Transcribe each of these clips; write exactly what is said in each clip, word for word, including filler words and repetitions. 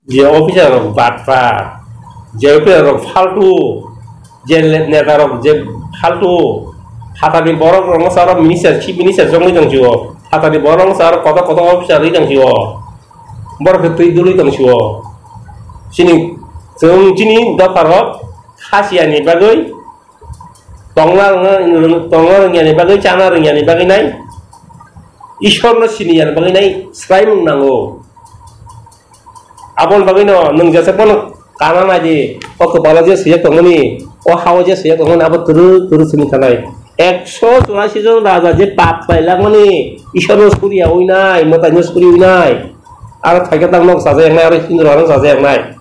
Je officer rok batpha, je officer rok faltu, je le-, neta rok je faltu, hatani borok rok no saro minister, chief minister jongwi tong sio, hatani borok no saro kotor kotor officer ri tong sio, borok khe twi dului tong sio. Chini, chwng chini dopha rok khasiya ni bagwi, tongna rwngna, tongna rwngya ni bagwi, chana rwngya ni bagwi nai, Ishwar no siniya ni bagwi nai swraimung nango. Aboni bagwino nwng jesa phano kana naidi, o kwpalo je swijak tongmani, o hao je swijak tongmani, abo kwrwi kwrwi simi thanai. Ekso churasi jon raja je pap pailakmani, Ishwarno suriya winai, mwtaino suri winai, aro thaikhe tang nok chajaknai, aro Hindurano chajaknai.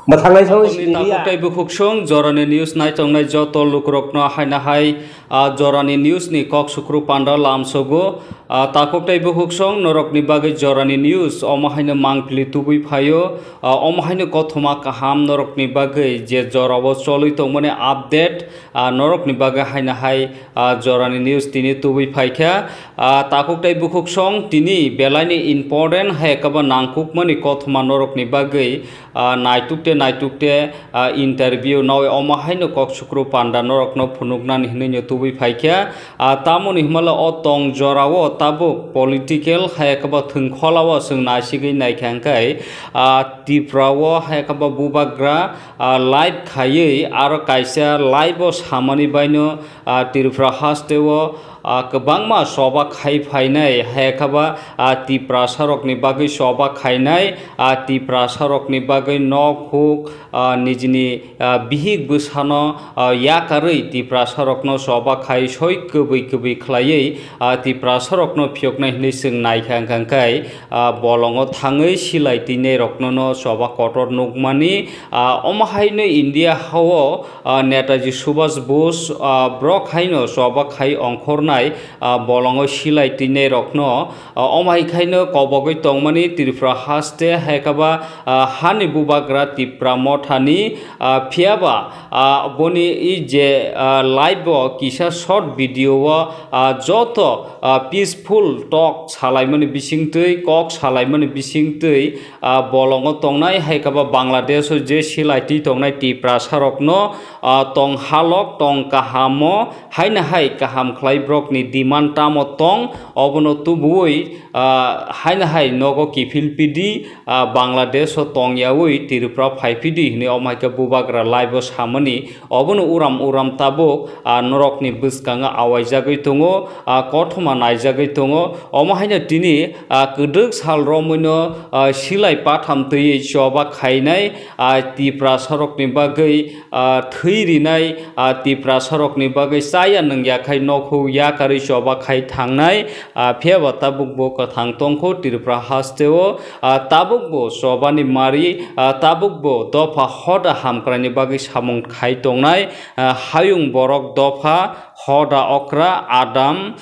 Mwthangnai song Tongni sini takhuk liya. Tei bukhuk song jorani news naitongnai joto lukurokno haina hai, ah, jorani news ni kok sukru panda lamsogo. Ah, takhuk tei bukhuk song norokni bagwi jorani news omo haino mangpili tubui phaio. Ah, omo haino kothoma kaham norokni bagwi je jorao cholwi tongmani update, ah, norokni bagwi haina hai, ah, jorani news tini tubui phaikha. Ah, takhuk tei bukhuk song tini belaini important hai kaba nangkukmani kothoma norokni bagwi, ah, naituk te naituk te, ah, interview nawi omo haino kok sukru panda norokno phunuknani hinwi no tubui phaikha. Ah, tamoni himala o tong jorao tabuk political hai kaba thwngkholao chwng naisigwi naikha hwnkhe, ah, Tripura o hai kaba bubagra, ah, live khaiwi aro kaisa live o samani baino, ah, Tripura haste o, ah, kwbangma choba khai phainai, hai khe ba, ah, Tiprasa rokni bagwi choba khainai, ah, Tiprasa rokni bagwi nok huk, ah, nijini, ah, bihik bwsano, ah, yakarwi Tiprasa rokno choba khai soi kwbwi kwbwi khlaiwi, ah, Tiprasa rokno phiyoknai hinwi chwng naikha hwnkha khe, ah, bolongo thangwi silai twinai rokno no choba kotor nukmani, ah, omo haino India hao, ah, Netaji Subhash Bose, ah, borok haino choba khai ongkhornai, ah, bolongo silai twinai rokno, ah, omo hai khaino kobogwi tongmani Tripura haste hai khe ba, ah, hani bubagra Tipra mothani, ah, phiyaba, ah, boni i je, ah, live o kisa short video o, ah, joto, ah, peaceful talk salaimani bisingtwi, kok salaimani bisingtwi, ah, bolongo tongnai hai khe ba Bangladesh o je silai twi tongnai Tiprasa rokno, ah, tong halok tong kahamo haino hai kaham khlai borokni demand tamo tong obono tubuwi, ah, haino hai nogo kiphil pidi, ah, Bangladesh o tong yawi Tripura phai phidi hinwi omo hai khe bubagra live o samani obono uram uram tabuk, ah, norokni bwskango awaijagwi tongo, ah, kothoma naijagwi tongo. Omo haino tini, ah, kwdwk sal romwino, ah, silai patham twiwi choba khainai, ah, Tiprasa rokni bagwi, ah, thwi rinai, ah, Tiprasa rokni bagwi chaya nungya khai nokhuk yakarwi choba khai thangnai, ah, phiyaba tabuk bo kwthang tongkho Tripura haste o, ah, tabuk bo chobani mari, ah, tabuk bo dopha hoda hamkraini bagwi samung khai tongnai, ah, hayung borok dopha hoda okra adam,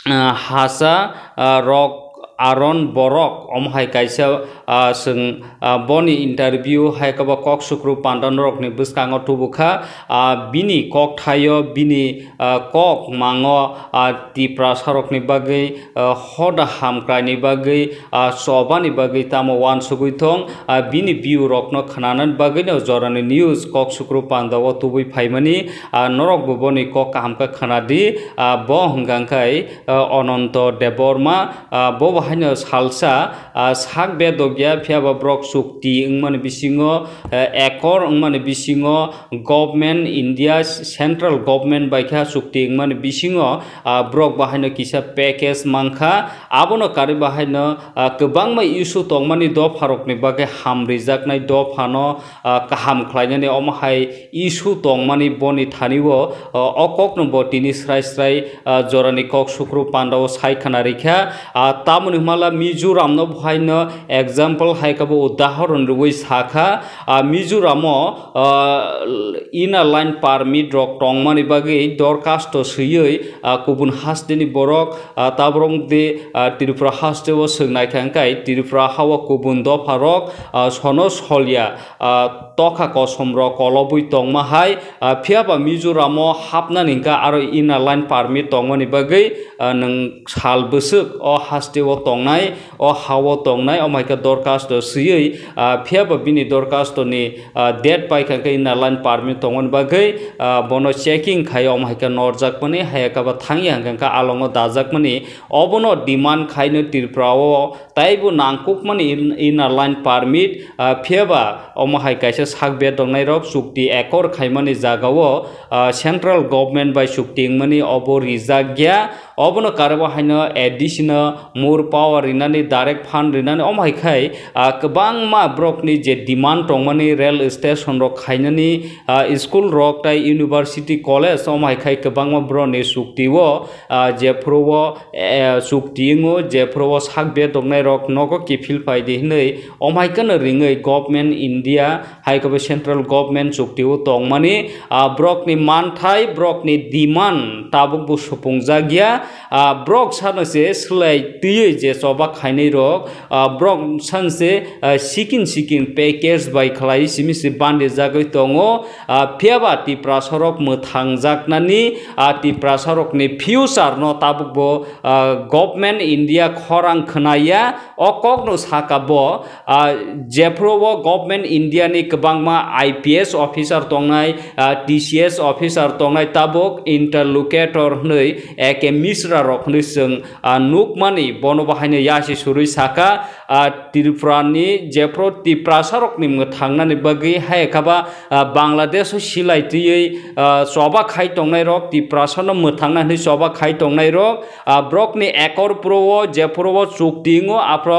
ah, hasa, ah, rok aron borok omo hai kaisa, ah, chwng, ah, boni interview hai khe bo kok sukru panda norokni bwskango tubukha, ah, bini kok thaio bini, ah, kok mango, ah, Tiprasa rokni bagwi, ah, hoda hamkraini bagwi, ah, chobani bagwi tamo uansugwi thong, ah, bini view rokno khwnanani bagwino jorani news kok sukru panda o tubui phaimani, ah, norok bo boni kok kaham khe khwnadi, ah, bo hwnkha khe, ah, Ananto Debbarma, ah, bo bo haino salsa, ah, sak bedok ya, phiya ba borok chukti wngmani bisingo, ah, accord wngmani bisingo government, India central government bai kha chukti wngmani bisingo, ah, borok bo haino kisa package mankha, abono karwi bo haino, ah, kwbangma issue tongmani dopharokni bagwi hamrijaknai dophano, ah, kaham khlainani omo hai issue tongmani boni thani o, ah, o kokno bo tini srai srai, ah, jorani kok sukru panda o sai khna rikha. Ah, tamoni hwnmala Mizoram no bo haino example hai khe bo udahoron rwui sakha. Ah, Mizoram o, ah, inner line permit rok tongmani bagwi dorkhasto swiwi, ah, kubun hasteni borok, ah, taborok de, ah, Tripura haste o swng naikha hwnkhe Tripura ha o kubun dopha rok, ah, sono solya, ah, tokha kosom rok kolobwi tongma hai, ah, phiya ba Mizoram o hapnani hwnkhe aro inner line permit tongmani bagwi, ah, nwng sal bwswk o haste o tongnai, o ha o tongnai, omo hai khe dor dorkhasto swiwi, ah, phiya ba bini dorkhastoni, ah, date paikha khe inner line permit tongmani bagwi, ah, bono checking khai omo hai khe norjakmani, hai khe ba thangya hwnkha khe alongo dajakmani, obono demand khaino Tripura o taibo nangkukmani in-, inner line permit, ah, phiya ba omo hai kaisa sak bedoknairok chukti accord khaimani jagao, ah, central government bai chukti wngmani obo rijak ya. Obono karwi haino A D C no more power rinani, direct fund rinani, omo hai khai, ah, kwbangma borokni je demand tongmani, rail station rok khainani, ah, school rok tai university, college, omo hai khai kwbangma borokni chukti o, ah, jephuru o, eh, chukti wngo, jephuru o sak bedoknairok nogo kiphil phai di hinwi, omo hai kheno ringwi government India hai khe bo central government chukti o tongmani, ah, borokni manthai, borokni demand tabuk bo supungjak ya. Ah, borok sano se swlai twiwi je choba khainai rok, ah, borok san se, ah, sikin sikin package bai khlai simi se bandi jagwi tongo. Ah, phiya ba Tiprasa rok mwthangjaknani, ah, Tiprasa rokni future no tabuk bo, ah, government India khorang khwnaya. O kokno saka bo, ah, jephuru o government India ni kwbangma I P S officer tongnai, ah, T C S officer tongnai, tabuk interlocutor hwnwi A K Mishra rok hwnwi chwng, ah, nukmani, bono bo haino yasi surwi saka, ah, Tripura ni jephuru Tiprasa rokni mwthangnani bagwi hai khe ba, ah, Bangladesh o silai twiwi, ah, choba khai tongnai rok, Tiprasa no mwthangna hwnwi choba khai tongnai rok, ah, borokni ekor puro o, jephuru o chukti wngo, aphuru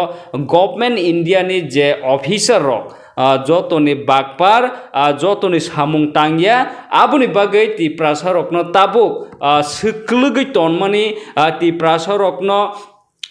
government India ni je officer rok, ah, jotoni bakpar, ah, jotoni samung tangya, aboni bagwi Tiprasa rokno tabuk, ah, swkwlwgwi tonmani, ah, Tiprasa rokno,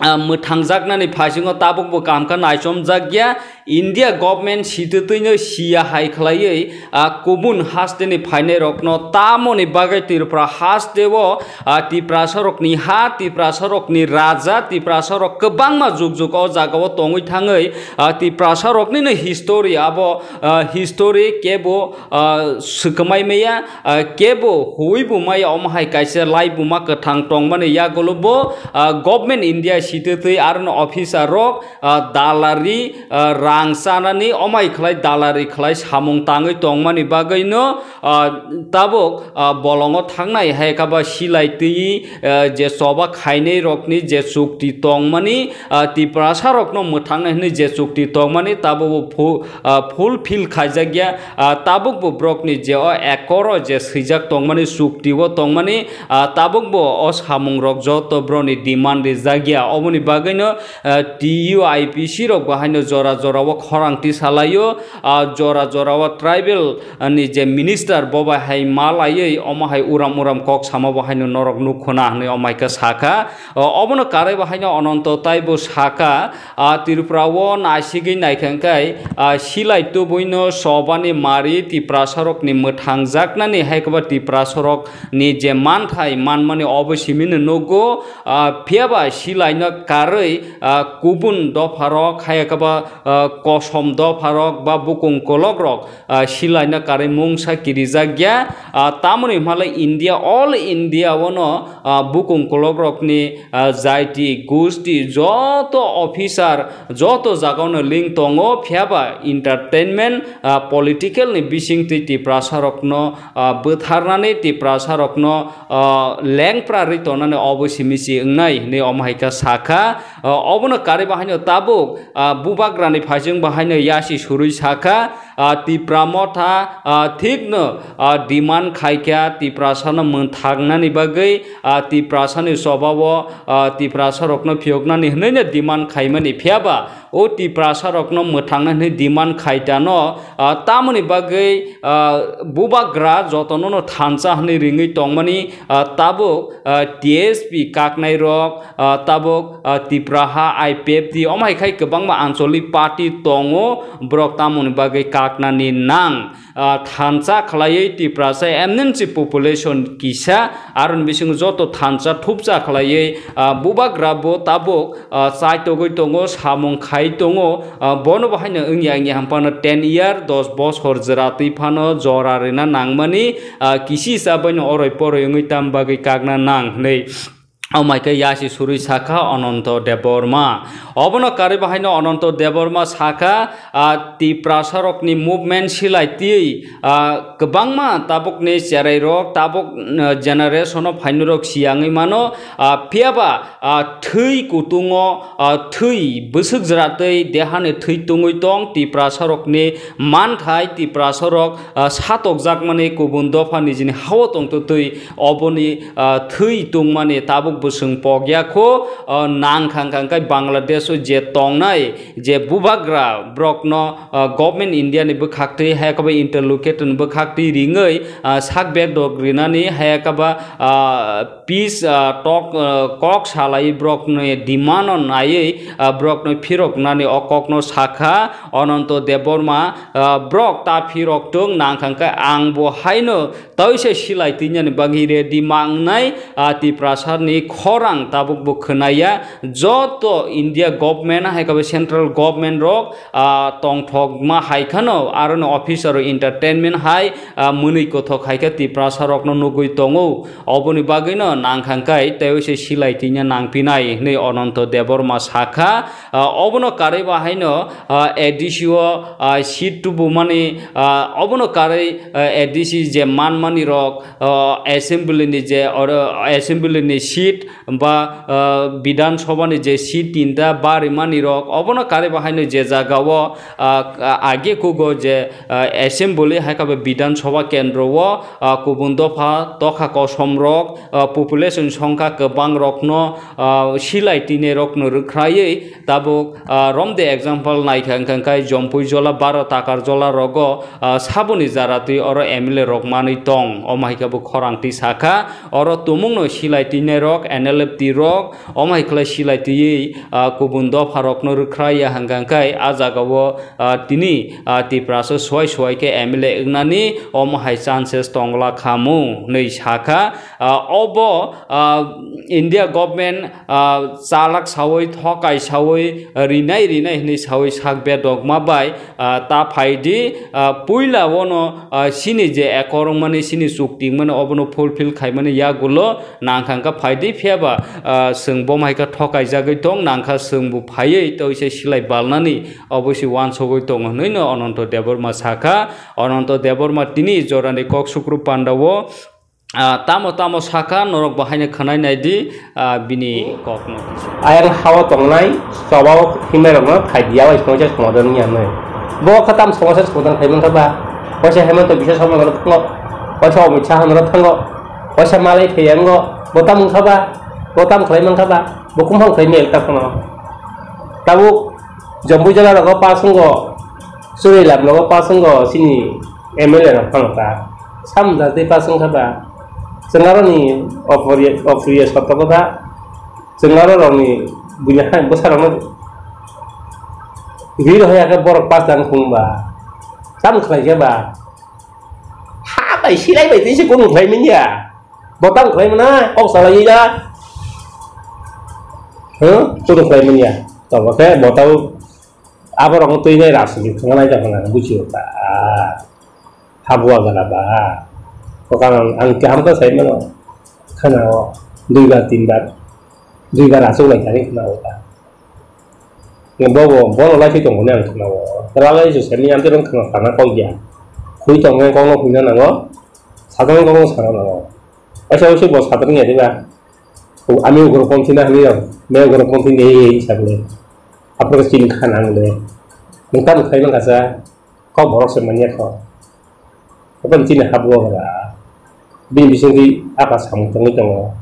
ah, mwthangjaknani phaisingo tabukbo kaham khe naichomjak ya. India government sitwtwino siya hai khlaiwi, ah, kubun hasteni phainairokno tamoni bagwi Tripura hasteo, ah, Tiprasarokni ha, Tiprasarokni raja, Tiprasarok kwbangma jug jug o jagao tongwi thangwi, ah, Tiprasaroknino history abo, ah, history kebo, ah, swkamaimaya, ah, kebo huibo maya omo hai kaisa laibuma kwthang tongmani yagulo bo, ah, government India sitwtwi aroni officer rok, ah, dalari, ah, rang chanani omai khlai dalari khlai samung tangwi tongmani bagwino, ah, tabuk, ah, bolongo thangnai hai khe ba silai twi, ah, je choba khainai rokni je chukti tongmani, ah, Tiprasa rokno mwthangnai hwnwi je chukti tongmani tabukbo phu-, ah, fulfill khaijakya, ah, tabukbo borokni je o ekoro je swijak tongmani chukti o tongmani, ah, tabukbo o samungrok joto borokni demand rijakya. Oboni bagwino, ah, T U I P C rok bo haino jora jora o khorang tisalaio, ah, jora jora o tribal ni je minister bo bai hai ma laiwi omo hai uram uram kok sama bo haino norok nukhuna hwnwi omo hai khe sakha. O, obono karwi bo haino Ononto taibo sakha, ah, Tripura o naisigwi naikha hwnkhe, ah, silai tubuino sobani mari Tiprasarokni mwthangjaknani hai khe ba Tiprasarokni je manthai manmani obo simino nugo, ah, phiya ba silaino karwi, ah, kubun dopharok hai khe ba, ah, kosom dopharok ba bukung kolokrok, ah, silaino karwi mungsa kirijak ya. Ah, tamoni hwnmale India, all India ono, ah, bukung kolokrokni, ah, jaiti, gusti, joto officer, joto jagao no link tongo, phiya ba entertainment, ah, political ni bisingtwi Tiprasarokno, ah, bwtharnani Tiprasarokno, ah, lengpra rwi tongnani obo simi si wngnai hwnwi omo hai khe sakha. Ah, obono karwi bo haino tabuk, ah, bubagrani phaising bo haino yasi surwi sakha, ah, Tipra motha, ah, thikno, ah, demand khaikha Tiprasano mwthangnani bagwi, ah, Tiprasani chobao, ah, Tiprasarokno phiyoknani hwnwino demand khaimani, phiya ba o Tiprasarokno mwthangna hwnwi demand khaitano, ah, tamoni bagwi, ah, bubagra jotonono thansa hwnwi ringwi tongmani, ah, tabuk, ah, T S P kaknairok, ah, tabuk, ah, Tipraha I P F T, omo hai khai kwbangma ancholik party tongo, borok tamoni bagwi kaknani nang. Ah, thansa khlaiwi Tiprasa M N C population kisa, aroni bisingo joto thansa thupsa khlaiwi, ah, bubagra bo tabuk, ah, chaitogwi tongo, samung khai tongo, ah, bono bo haino wngya wngya hampano ten year, dos bosor jwra twi phano jora rwna nangmani, ah, kisi sa baino oroi poroi wngwi tam bagwi kakna nang hwnwi. Omaike yasi surui sakha Ananto Debbarma. Obono karwi bahaino Ananto Debbarma sakha, ah, Tiprasarokni movement silaitwi, ah, kwbangma tabukni cherairok, tabuk, ah, generation-o phainwirok siyangwi mano, ah, phiyaba, ah, thwi kutungo, ah, thwi bwswk jwratwi dehani thwi tungwi tong Tiprasarokni manthai Tiprasarok, ah, satokjakmani kubun dopha nijini hao tongtwtwi oboni, ah, thwi tungmani tabuk bwswng pokya kho, ah, nang khang khang khe Bangladesh-o je tongnai je bubagra borokno, ah, government India ni bwkhaktwi hai khe interlocutor ni bwkhaktwi ringwi, ah, sak bek dok rinani hai khe, ah, peace, ah, tok, ah, kok salai borokni demand no naiwi, ah, borokno phiroknani o kokno sakha Ananto Debbarma, ah, borok ta phirok tung nang khang khe ang bo haino toise silai twinani bagwi ready mangnai, ah, Tiprasarni khorang tabuk bo khwnaya joto India government hai khe central government rok, ah, tongthokma hai khano aroni officer entertainment hai, ah, mwnwi kothok hai khe Tiprasarokno nugwi tongo. Oboni bagwino nang khang khe teibo se silai twina nang pinai hinwi Ananto Debbarma sakha. Ah, obono karwi bahaino, ah, A D C o, ah, seat tubumani, ah, obono karwi, ah, A D C je manmani rok, ah, assembly ni je oro assembly ni seat ba, ah, Bidhan Sabha ni je seat tinta barimani rok obono karwi bahaino je jaga o, ah, age kugo je, ah, assembly hai khe Bidhan Sabha kendro o, ah, kubun dopha tokha kosom rok, ah, population songkha kwbang rokno, ah, silai twinai rokno rwkhraiwi tabuk, ah, romde example naikha wngkha khe Jompui jola baro takar jola rogo, ah, saboni jara twi oro M L A rok manwi tong omo hai khe bo khorang twi sakha oro tumungno silai twinai rok N L F T rok omo hai khlai silai twiwi, ah, kubun dopha rokno rwkhraiya hwnkha khe ah jaga o, ah, tini, ah, Tiprasa suwai suwai khe M L A wngnani omo hai chances tongla khamu hinwi sakha. Ah, obo, ah, India government, ah, chalak sawi thokai sawi rinai rinai hinwi sawi sak bedokma bai, ah, ta phaidi, ah, puila ono, ah, sini je ekor wngmani sini chukti wngmani obono fulfill khaimani yagulo nang khang khe phaidi phiyaba, ah, chwng bo hai khe thokai jagwi tong nang kha chwng bo phaiwi tei se silai balnani obo se uansugwi tongo hinwi no Ananto Debbarma sakha. Ananto Debbarma tini jorani kok sukru panda o, ah, tamo tamo sakha norok bo haino khwnai naidi, ah, bini kokno. Ayang hao tongnai choba o himai rokno khai diya bai songsa somadon wngya hinwi. Bo kha tam songsa somadon khai mankha ba? Waisa Hemanta Biswa Sarma norok thango, waisa Amit Shah norok thango, waisa Malai Phaiyango, bo tam wngkha ba? Bo tam khlai mankha ba? Bo kumphang khlai mel ta phano. Tabuk Jompui jala rogo pass wngo, Churailam rogo pass wngo, sini M L A rok phano ta. Samjak tei pass wngkha ba? Chwng aroni Apriya, Apriya Satyakotha, chwng aro rokni buini hai bwsarokno ri rohorya khe borok pass jang thung ba? Tam khlai khe ba? Ha bai silai bai tei se kunu khlai manya. Bo tam khlai mana kok salai ya. Huh? Kunu khlai manya. Tamo khe bo tau aborok twi nai rajniti thangna nai ta phana buji ta. Habua gana ba. Kokang ang kaham khe sai mano. Khana o dui bar tin bar. Dui bar achuk lai thani khana o ta. Bobo, bono lai se tongmani ang khwnao. Kwrwlai se semi ang tei khwna sana kok ya. Khwi tongmani kokno khwina nango. Satokni kokno sana nango. Waisa waisa bo satokni ya diba. Ami ugro ponthi na hwnwi rok. Me ugro ponthi ni ei ei sakle. Aphuru chini khana ang le. Nung tamo khai man kasa. Kok borok se manya kho. Hapan chini habgo gra. Bini bisingtwi apa samung tangwi tongo.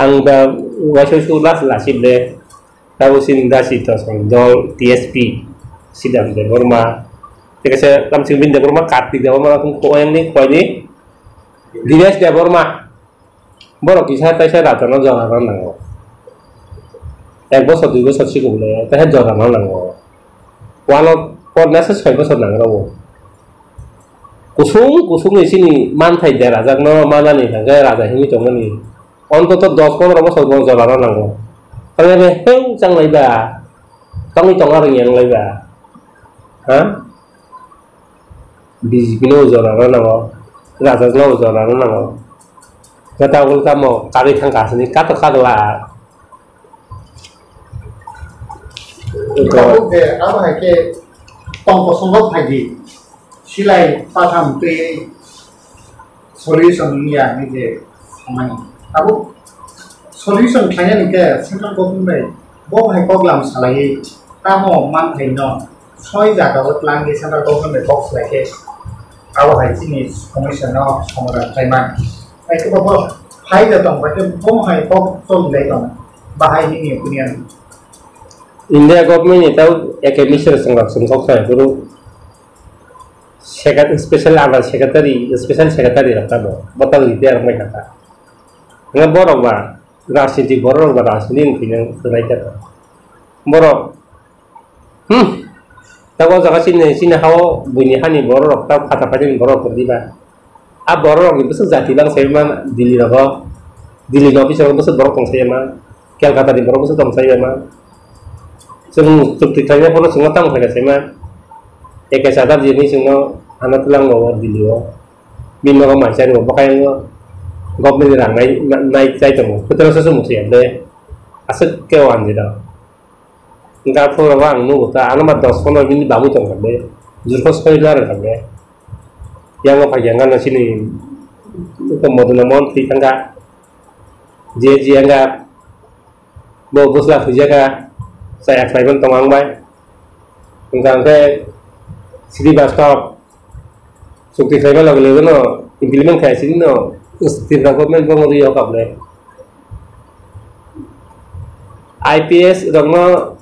Ang da waisa waisa last last le. Tabo chini da si to dol T S P. Sidam Debbarma. Tei kaisa tamsing bini Debbarma Kartik Debbarma kung ko yang ni koi ni. Dinesh Debbarma. Borok kisa taisa rajano jorano nango. Ek bosor dui bosor sikung le, taisa jorano nango. Wano pornasa soi bosor nango rabo. Kusung kusung ni sini manthai derajakno manani hingke raja himwi tongmani. Ontoto dos pondro bosor bo jorano nango. Tangwi be heu changlai ba. Tangwi tonga rwngya wnglai ba. Ha? B J P no jora rw nango, Raja no jora rw nango. Kata ulkamo kagwi thangkha sini kato kato a. Tabuk je abo hai khe tong kosongo phai di. Silai patham twi solution wngya hinwi je samani. Tabuk solution khlainani khe central government bai bo hai koklam salaiwi tamo manthai no soi jaga o twlang di central government bai kok salai khe abo hai chini somosya no somadhan khlai man. Hai khe bo phai da tong bai khe bo hai kok choli lai tong bahai nini opinion. India government ni tau academic sir song rok song kok sai buru. Secret-, special under secretary, special secretary rok tamo, botol ni tiar mai kata. Nga borok ba, rajniti borok rok ba rajniti ni kini kini kata. Borok, hmm, tabo jaga sini, sini hao, buini hani borok rok, tabo kata kata ni borok rok di ba. A borok rok ni bwswk jati bang sai ma Delhi rogo, Delhi ni office rogo bwswk borok tong sai ma, Kolkata ni borok bwswk tong sai ma. Chwng chukti khlaina phano chwngno tamo khlaina sai ma. Eke sadar jini chwngno ano twlang o Delhi o. Bini nogo mansa ni bo bwkha yango government ni rang nai, nai chai tongo. Kwtal se se muchung ya de. Aswk ke o anjida. Hingke aphuru rok ang nugo ta, ano ma dos pondro minute bagwi tongkha de, jurkho soi na rwkha de. Yang o phai yang gana chini, iko moduna mon thwi thangkha, je je yang ga, bo bwsla thwijaka, chaya khlaiman tongo ang bai. Hingka hingke Srivastava, Chukti khlaima loge loge no implement khai sini no Tripura government bo ri o kaple. I P S rokno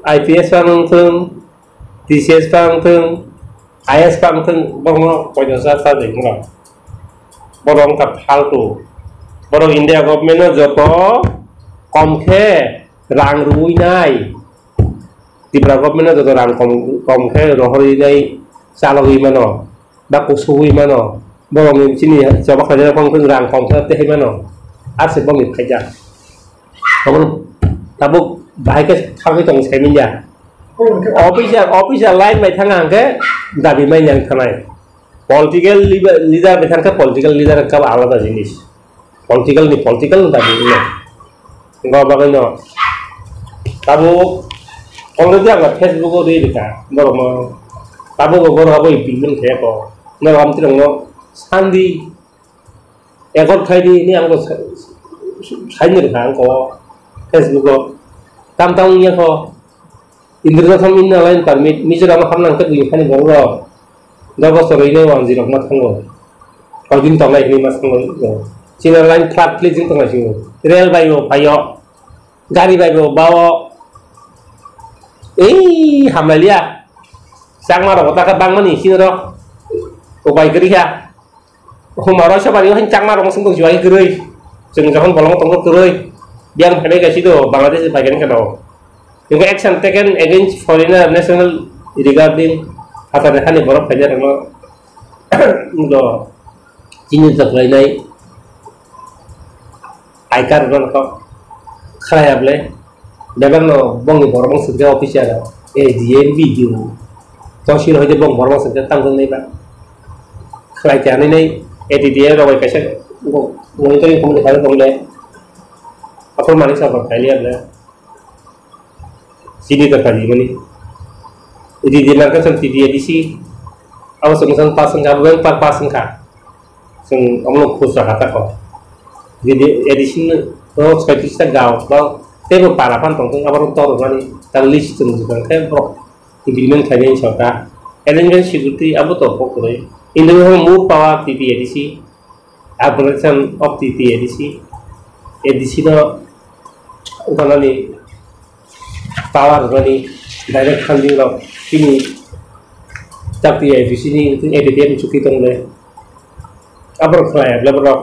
I P S phang wngthung, T C S phang wngthung, I A S phang wngthung, borokno poito sa sa de wngkha. Borok wngkha phaltu. Borok India government no joto kom khe rang rwui nai. Tripura government no joto rang kom, kom khe rohorwi nai chalogwi mano, ba kusugwi mano, borokni chini choba khlaijak phang rang kom khe tei mano, ase bongni phaijak. Tabuk, tabuk bahai khe thangwi tong sai manya. Official, official line bai thang hang khe dabi manya thanai. Political leader, leader bai thang khe political leader wngkha alada jinis. Political ni political wngkha bini. Wngkha bagwi no. Tabuk already ang Facebook o ri rikha borok no. Tabuk bo borok abo implement khe ko. No ram tirong no sandi ekor khai di ni ang bo sa-, sa-, saini rikha ang ko Facebook o. Tam tam wngya ko. Indra Nath Inner Line Permit, Mizoram hamnang khe buini thani borok rok. Dogo choroi nai wanjwi rok ma thango. Koidin tongnai hinwi ma thango. Inner Line flat flat jing tongnai singo. Rail bai bo phaio. Gari bai bo bao. Ei, hamlai liya. Changma rok ta khe bangmani sini rok. Upai kwrwi kha. Huma rok sabari o hin changma rok sung tong siwai kwrwi. Chwng jokhon bolong tongo kwrwi. Biyang phainai kaisa do Bangladesh bai kani kano. Hingke action taken against foreigner national regarding hatani hani borok phainai rokno do chini joklainai. Aikar rwna kok khlai able bebak no bongni borok wng sukha officer rok A D M B D O tosil hoite bong borok wng sukha tang tongnai ba khlai khe ani nai A D D A rok bai kaisa monitoring committee khlai tongle aphuru mani sa kok khaili able. Chini ta kali mani. Idi di marka chang T D A D C. Abo chwng chang pass wngkha, abo bank par pass wngkha. Chwng omo khusra kha ta kho. Idi A D C no soi tris ta gao ba tebo para phan tong tong abo tor mani ta list chwng jukang khe borok implement khainai sorkar. Arrangement security abo to pok kwrwi. Individual more power T D A D C. Operation of the T A D C, A D C no ganani power rwmani direct funding rok chini chakti A D C ni A D C ni chuki tongle. Abro khlai able borok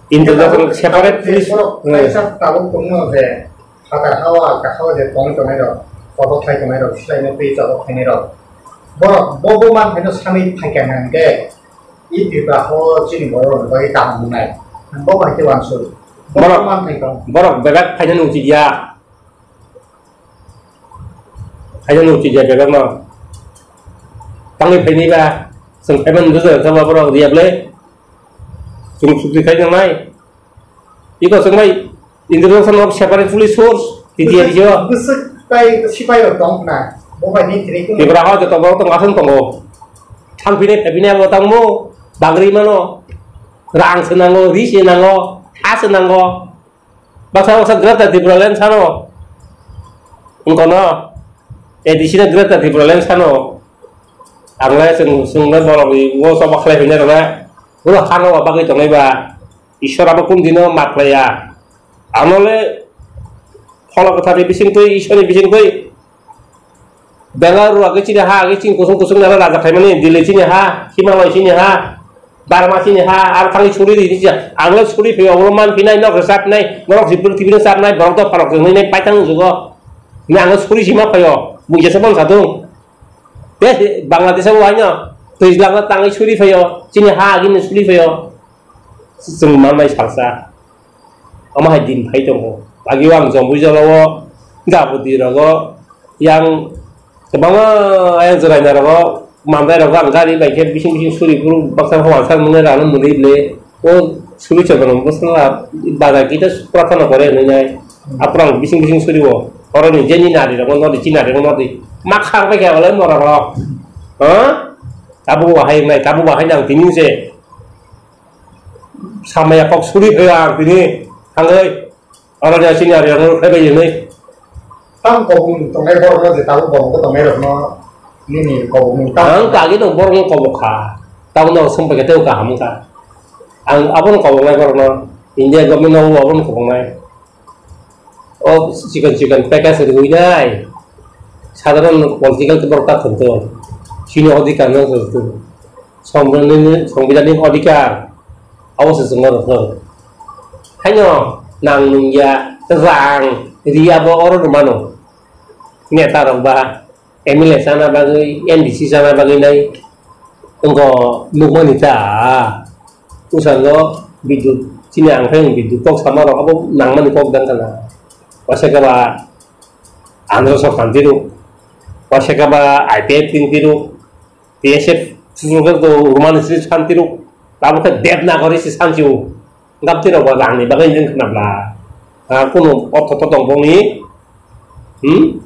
international separate police. Borok kaisa tabuk tongno je phatar hawa kakhao je tong tongnai rok, kobo khai tongnai rok, silaino twi chobok khainai rok. Borok bo bo man phaino sanwi phaikha hwnkhe I Tripura ho chini borok rok bai kaham wngnai. Bo bai khe uansuk. Borok, borok bebak phaina nungchi dia. Phaina nungchi dia bebak no. Tangwi phaini ba, chwng phaiman nungsa kha ba borok riya ble. Chwng chukti khai nangnai. Iko chwng bai international separate police force, T T I D C o. Bwswk tai sipai rok tong khna. Bo bai ni thri ko. Tipra ho joto borok tong aswng tongo. Thang phine phai phine abo tangmo. Bagri mano. Rang se nango, ri se nango, ha se nango. Baksa baksa Greater Tipraland sano. Wngkha no. A D C no Greater Tipraland sano. Ang le chwng, chwng le borok ni wo choba khlai phai nai rok le. Uro hano bagwi tongnai ba. Ishwar abo kun dino map laya. Ano le phola kwthar ni bising twi, Ishwar ni bising twi. Bengal rok age chini ha, age chini kusung kusung nana raja khaimani, Delhi chini ha, Himalaya chini ha, Burma chini ha, aro thangwi suri di, di, ang le suri phai, obo man phinai, nok rwchap nai, norok si pwrwthibi rwchap nai, borok dopha rok chwngwi nai paithang jugo. Ni ang le suri sima phaio, buijasa bon sadung. Te Bangladesh o haino twijlang no tangwi suri phaio, chini ha agini suri phaio. Chwng manmai salsa. Omo hai din phai tongo. Agi o ang Jompuijala o, Gabudi rogo, yang kwbangma ayang Jwraina rogo, Mandai rogo ang gari bai khe bising bising suri phuru baksa hor sa mwnwi rano mwnwi le. O suri chondro bwskango bazar kita prarthana kore hinwi nai. Aprang bising bising suri o. Oroni jeni nari rogo nodi, chinari rogo nodi. Ma khang bai khe wale mora rogo. Ha? Tabuk wahai nai, tabuk wahai nang tini se. Samaya kok suri phai ang tini. Thangwi. Oro ni sini ari ang phai bai ni. Tam kobong tongnai borok no je tabuk borok tongnai rok no nini kobong tam. Ang kagi no borok no kobok kha. Tabuk no sumpai khe tei kaham wngkha. Ang abo no kobok nai borok no. India government no abo no kobok nai. O chikon chikon package rwinai, sadharon political borok ta thwngthwng, chini odhikar no thwngthwng, Songbidanni, Songbidanni odhikar, abo se chwngno rwthwng. Haino nang nungya rang ri abo oro rwmano, neta rok ba, M L A chana bagwi, M D C chana bagwi nai wngkha nukmani ta. Bwskango bidut chini ang khe bidut kok sama rok abo nangmani kok dang kana. Waisa khe ba Andhra Sorkar tiro, waisa khe ba I P F T tiro, B S F susugo rwmani sri san tiro, abo khe Devanagari se san tiro. Gapti rok ba rang ni bagwi wngkha na bla. Ah, kunu ortho to tong boni. Hmm?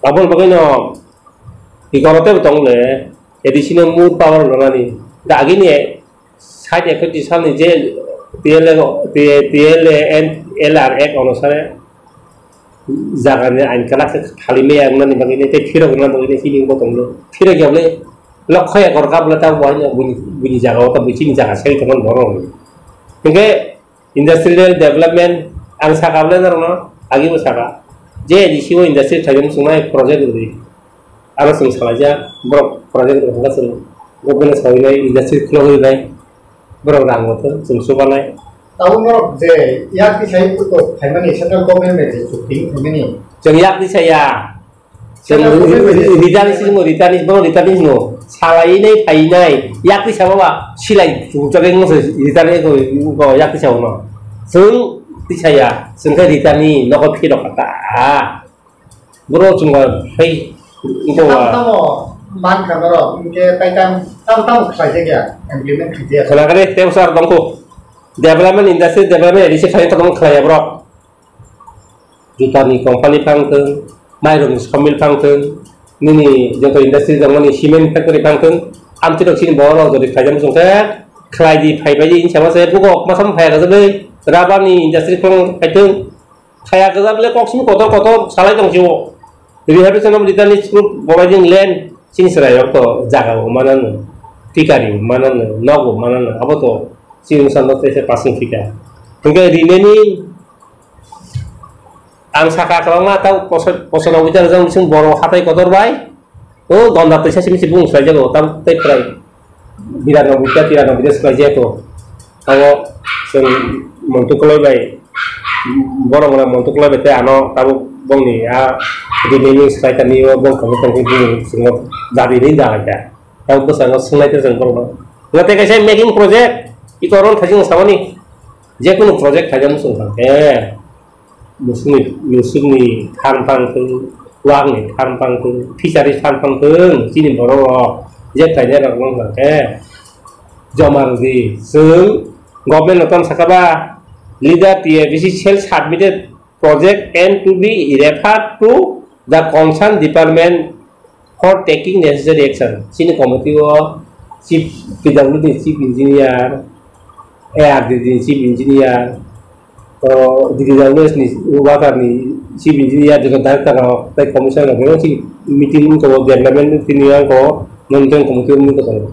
Aboni bagwi no, ikoro tebo tong le, A D C no more power rwnani. Da agini side effect di salni je P L A, P-, P L A and L R Act onusare jagani ain kwlak khe khali maya wngnani bagwi tei phirok rwna bagwi chini bo tonglo. Phirok ya bole lokho ya gorka bole ta bo haino buini, buini jaga o ta buini jaga sai tongmani borok. Hinkhe industrial development ang saka bole norokno agi bo saka je A D C o industry khlaimani chwngnai project rwdi. Aro chwng salaijak borok project rwkha chwng government sawinai industry khulogwi bai. Borok rang bo thung, chwng chubanai. Tabuk norok je yak tisai buko phaimani central government bai je chukti phaimani. Chwng yak tisaya. Chwng Central government bai je ri-, ri-, return si mo, return is, bono return is no. Salai nai, phai nai. Yak tisa baba, silai chukjagwi mo se return is ko, ko yak tisa no. Chwng tisaya, chwng khe return ni nogo phirok kha ta. Boro chwng ba phai wngkha ba. Tamo tamo man kha norok, hinkhe tai tam, tam tamo khlai jak ya, implement khlai jak ya. Khwlakhe tei bwswk tongkho. Development industry development A D C khlai tongkho khlai ya borok. Jutani company phang thung, mairokni sawmill phang thung, nini joto industry tongmani cement factory phang thung, amtwi rok chini borok rok jodi khlai jak muchung khe khlai di phai bai di hinwi sama se bugo masa phai ya khe rubber ni industry phang khai thung. Khaya kwcham le kok simi kotor kotor salai tong sio. Rehabilitation of return is proof providing land chini chwrai rok to jaga bo manano, tikari bo manano, nok bo manano, abo to chini bwsa no tei se passing fika. Hinkhe remaining ang saka kwbangma tau poso-, posono wngwi tong jang bising borok hatai kotor bai. O gonda twisa simi se bung swlaijago, tam tei prai biranoboi ta tiranoboi ta swlaijago. Abo chwng Montu Koloi bai, borok rok Montu Koloi bai tei ano tabuk bongni a remaining swlai tani o bong tongwi tongwi bini chwngno dabi hinwi dalai kha. Tabuk bwskango swngnai tei chwng borokno. Nga tei kaisa making project, iko oro thaising samani, jekunu project thaising swng thang khe. Musukni, musukni than phang thung, wakni than phang thung, fisheries than phang thung, chini borok rok je khlainai rok wng kha khe. joma rwdi. Chwng government no tamo sakha ba, leader T A B C cell submitted project and to be referred to the concerned department for taking necessary action. Chini committee o chief, P W D ni chief engineer, A R D D ni chief engineer, o, digital ni water ni chief engineer, joto director rok, tei commissioner rok, bebak chini meeting wngkha o, development meeting wngkha o, monitoring committee wngkha o.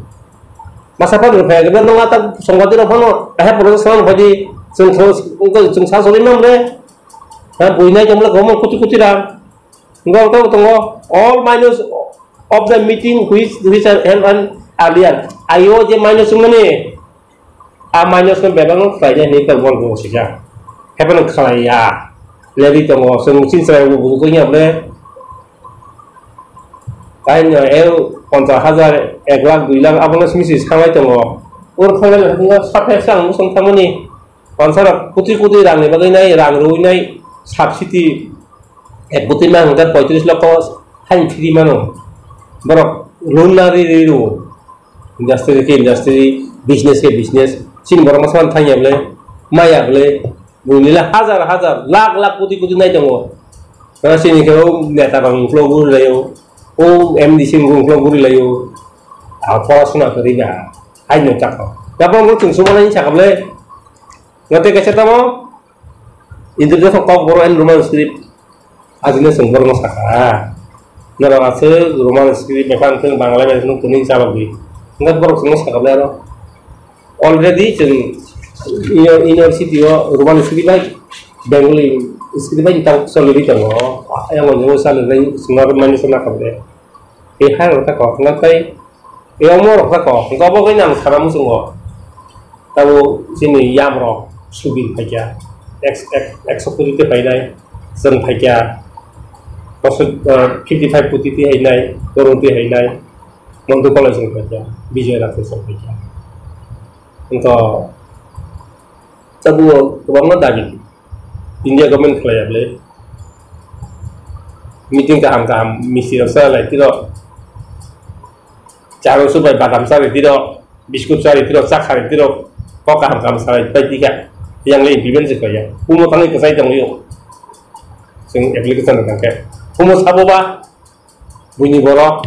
Masa phano rwphai, rwphai nung ata songwadi rok phano, ahai project phano rwphai di, chwng, chwng, chwng sa sori mam re, ha, buinai tongmole, gomon kuti kuti rang, wngkha wngkha tongo, all minus of the meeting which, which are held on earlier. Ayo je minus wngmani, a minus no bebak no khlai nai hinwi khe wall bo sijak. Haiphano khlai ya. Lebi tongo, chwng chini chwrai bo bujo khe ya ble. Kain no el ponchas hajar, ek lakh, dui lakh, abono simi simi sanglai tongo. Ur khanglai le thangma, sa phek sa ang bosong thangmani. Pansa rok kuti kuti rang ni bagwi nai, rang rwi nai, subsidy ek kuti ma hwnka poitris lokho hain free mano. Borok loan na ri ri ru. Industry ke industry, business ke business. Chini borok masa thang ya ble, maya ble. Buini le hajar hajar, lakh lakh, koti koti nai tongo. Tara sini ke o neta rok uklok guri lai o, o M D C rok uklok guri lai o. A porasona kwrwi ba, hai no chakha. Yapang bo chwng sumo nai sakha ble. Ngate kaisa tamo, Introduction kok boro and Roman script. Ajine chwng borokno sakha. Norok aswk Roman script, mephang thwng Bangla bai thwng tini chalok di. Hwnkhe borok chwngno sakha ble aro. Already chwng uni-, university o Roman script bai Bengali script bai tang choli ri tongo. Ayang o chwngno chali ri chwngno aro mani sana kha ble. Tei hai rok ta kok hwnkhe tei, tei omo rok ta kok hwnkhe obo khe nang sana muchungo. Tabo chini yam rok subir phaikya, ek, ek, ekso koti tei phainai, chwng phaikya, kosok, eh, fifty five koti tei hainai, korong tei hainai, Montu college rok phaikya, Bijoy Rakesh rok phaikya. Hwnkhe tabo kwbangma dabi. India government khlai ya ble. Meeting kaham kaham misti rok cha lai tiro. Charo subai badam cha ri tiro, biscuit cha ri tiro, cha kha ri tiro. Kok kaham kaham cha lai pai tika. Yang le implement se khlai ya. Kumo thangwi kwchai tong yo. Chwng application rok khe. Kumo sabo ba Buini borok,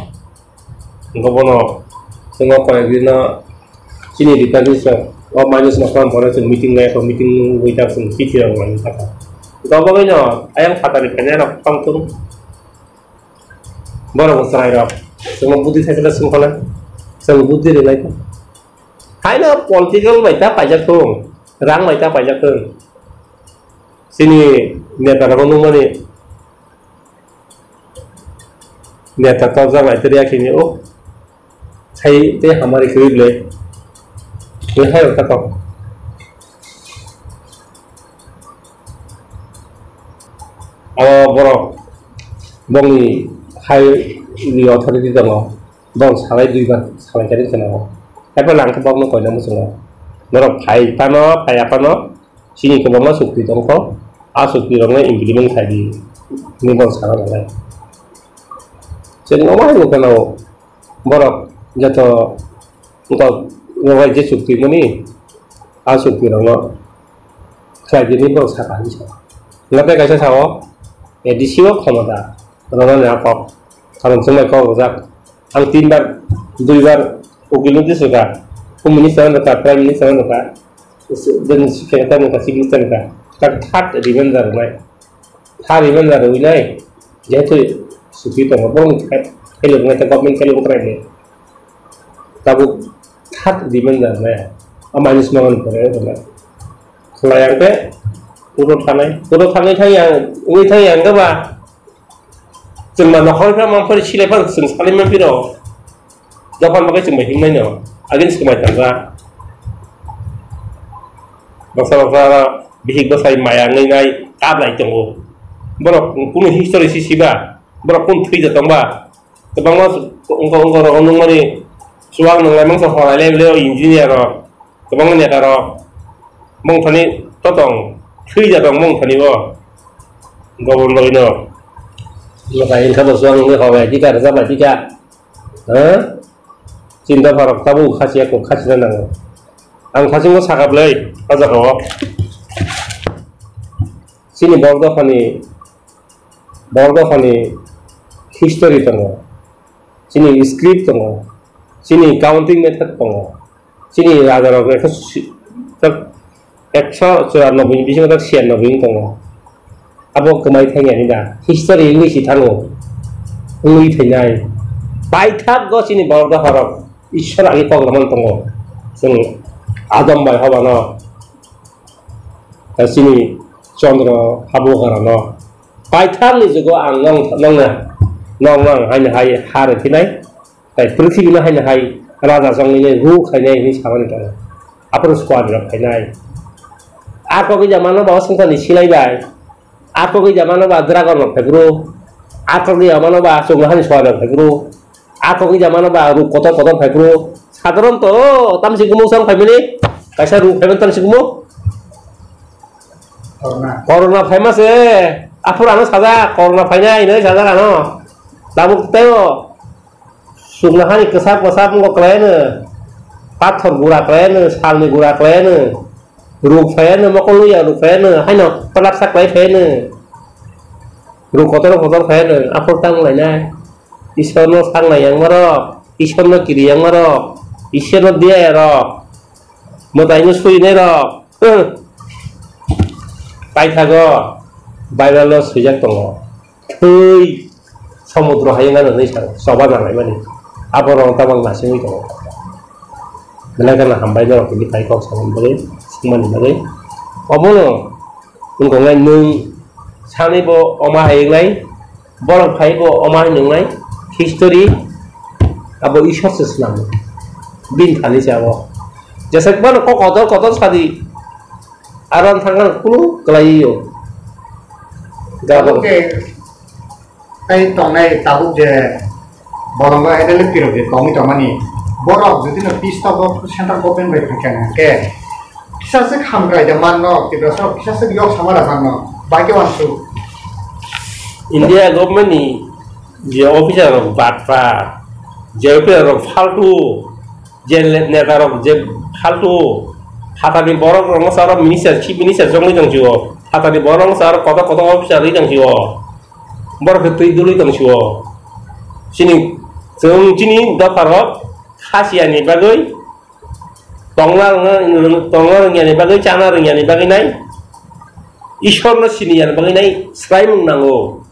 hwnkhe bono chwngno koi rino chini department rok o minus no klam phano chwng meeting lai kho, meeting wngwi ta chwng chithi rok manwi kha. Hwnkhe obo haino ayang phatani phainai rok tongthung. Borok bo chwrai rok chwngno budi thaisala swng kho lai, chwng budi rw lai kho. Haino political bai ta paijak thung, rang bai ta paijak thung. Chini neta rok nukmani Neta tok jak lai tei reaction ni o. Sai tei hamari kwrwi ble. Tei hai rok ta kok. Abo borok bongni hai ni authority tongo. Bong salai dui bar salai kani kheno. Hai phano ang khe bokno koina muchungo. Norok phai phano, phai ya phano. Chini kwbangma chukti tongkho, a chukti rokno implement khai di, hwnwi bono sana nangnai. Chwng omo hai bo kheno borok joto wngkha, wngkha je chukti mani, a chukti rokno khlai di hwnwi borok sakha hinwi sa. Hwnkhe kaisa sao, A D C o khomota rwnani a kok, karon chwng bai kok rwjak. Ang tin bar, dui bar ukil no tisukha. Home Minister no nukha, Prime Minister no nukha, then Secretary nukha, Chief Minister nukha. Tak third reminder rwnai. Third reminder rwnai. Jehetu supi tongo, bong thai, hello ngai ta government hello krai ne. Tabuk third reminder rwnai. Amani smangan kore rwnai. Khlai ang khe puro thanai, puro thanai thang yang, ui thang yang khe ba. Chwng ma nokhor khe ma phari silai phano chwng salai ma phiro. Dophani bagwi chwng bai himnai no. Agini swmai tangkha. Baksa baksa bihik bwsai maya wngwi nai kablai tongo. Borok kunu history si siba. Borok kunu thwi da tongba. Kwbangma wngkha wngkha rok nukmani chuwak nwnglai mangsa horai lai bwlai o engineer rok. Kwbangma neta rok mung thani totong thwi jak rok mung thani bo government no. Lokai wngkha bo chuwak wngwi hobai dika rwjak bai dika. Ha? Chinta pharok tabuk khasiya kok khasina nango. Ang thasingo sakha bwlai, o jaga o. Chini borok dophani, borok dophani history tongo, chini script tongo, chini counting method tongo, chini rajarok ekso si-, tak ekso churanobboi ni bisingo tak siyannobboi wng tongo. Abo kwmai thangya ni da, history wngwi si thango, wngwi thainai. Paithak go chini borok dopharok Ishwar agi kok lamani tongo. Chwng Adam bai Hobano, chini Chandra Habugarano. Paithakni jugo ang nong, nongna, nong, nong haino hai ha rw phinai. Tai pwrwthibino haino hai raja chongmani rw khainai hinwi samani tongo. Aphuru squad rok khainai. A kok ija mano ba o swngcharni silai bai. A kok ija mano ba dragon rok phai bro. A kok ija mano ba chwng hani squad rok phai bro. A kok ija mano ba ruk kotor kotor phai bro. Sadharonto tamsi gumung sam phai mani. Kaisa ruk phai mani tamsi gumung. Corona. Corona phaima se, aphuru ano sajak, corona phainai hinwi sajak ano. Tabuk teibo chuknohani kwchap kwchap wngkha kwlaiano, pathor gura kwlaiano, salni gura kwlaiano, ruk phaiano, mokol luya ruk phaiano, haino kwlapsa kwlai phaiano, ruk kotor kotor phaiano, aphuru tang lainai. Ishwarno sangnai yang marok, Ishwarno kiri yang marok, Ishwarno diya erok, mwtaino suinai rok. Paithago Bible-o swijak tongo, thwi somudro hayung ano hinwi sa, choba nanglaimani. Aborok tabang nasingwi tongo. Belai kheno hambai norok tini phai kok samani bagwi, swngmani bagwi. Obono wngkha nai nwng sanibo oma hayung nai, borok phaibo oma hinwi nai, history abo Ishwar se swnamo. Bini thani se abo. Jesa kwbangma kok kotor kotor sadi. Aro ang thangkha kunu kwlaiwi o. Gabon. Tabuk je, tei tongnai tabuk je bolongo M L A pirok je tongwi tongmani, borok jodi no peace talk o central government bai phaikha hwnkhe kisa se hamkrai da manno, Tiprasa rok kisa se yok sama da manno, bai khe wansuk. India government ni je officer rok batpha, je officer rok faltu, je le-, neta rok je faltu, phatarni borok rok wngsa oro minister, chief minister chongwi tong sio, phatarni borok wngsa oro kotor kotor officer ri tong sio, borok khe twi dului tong sio. Chini, chwng chini dopha rok khasiya ni bagwi, tongna rwngna, tongna rwngya ni bagwi, chana rwngya ni bagwi nai, Ishwar no siniya ni bagwi nai swraimung nango.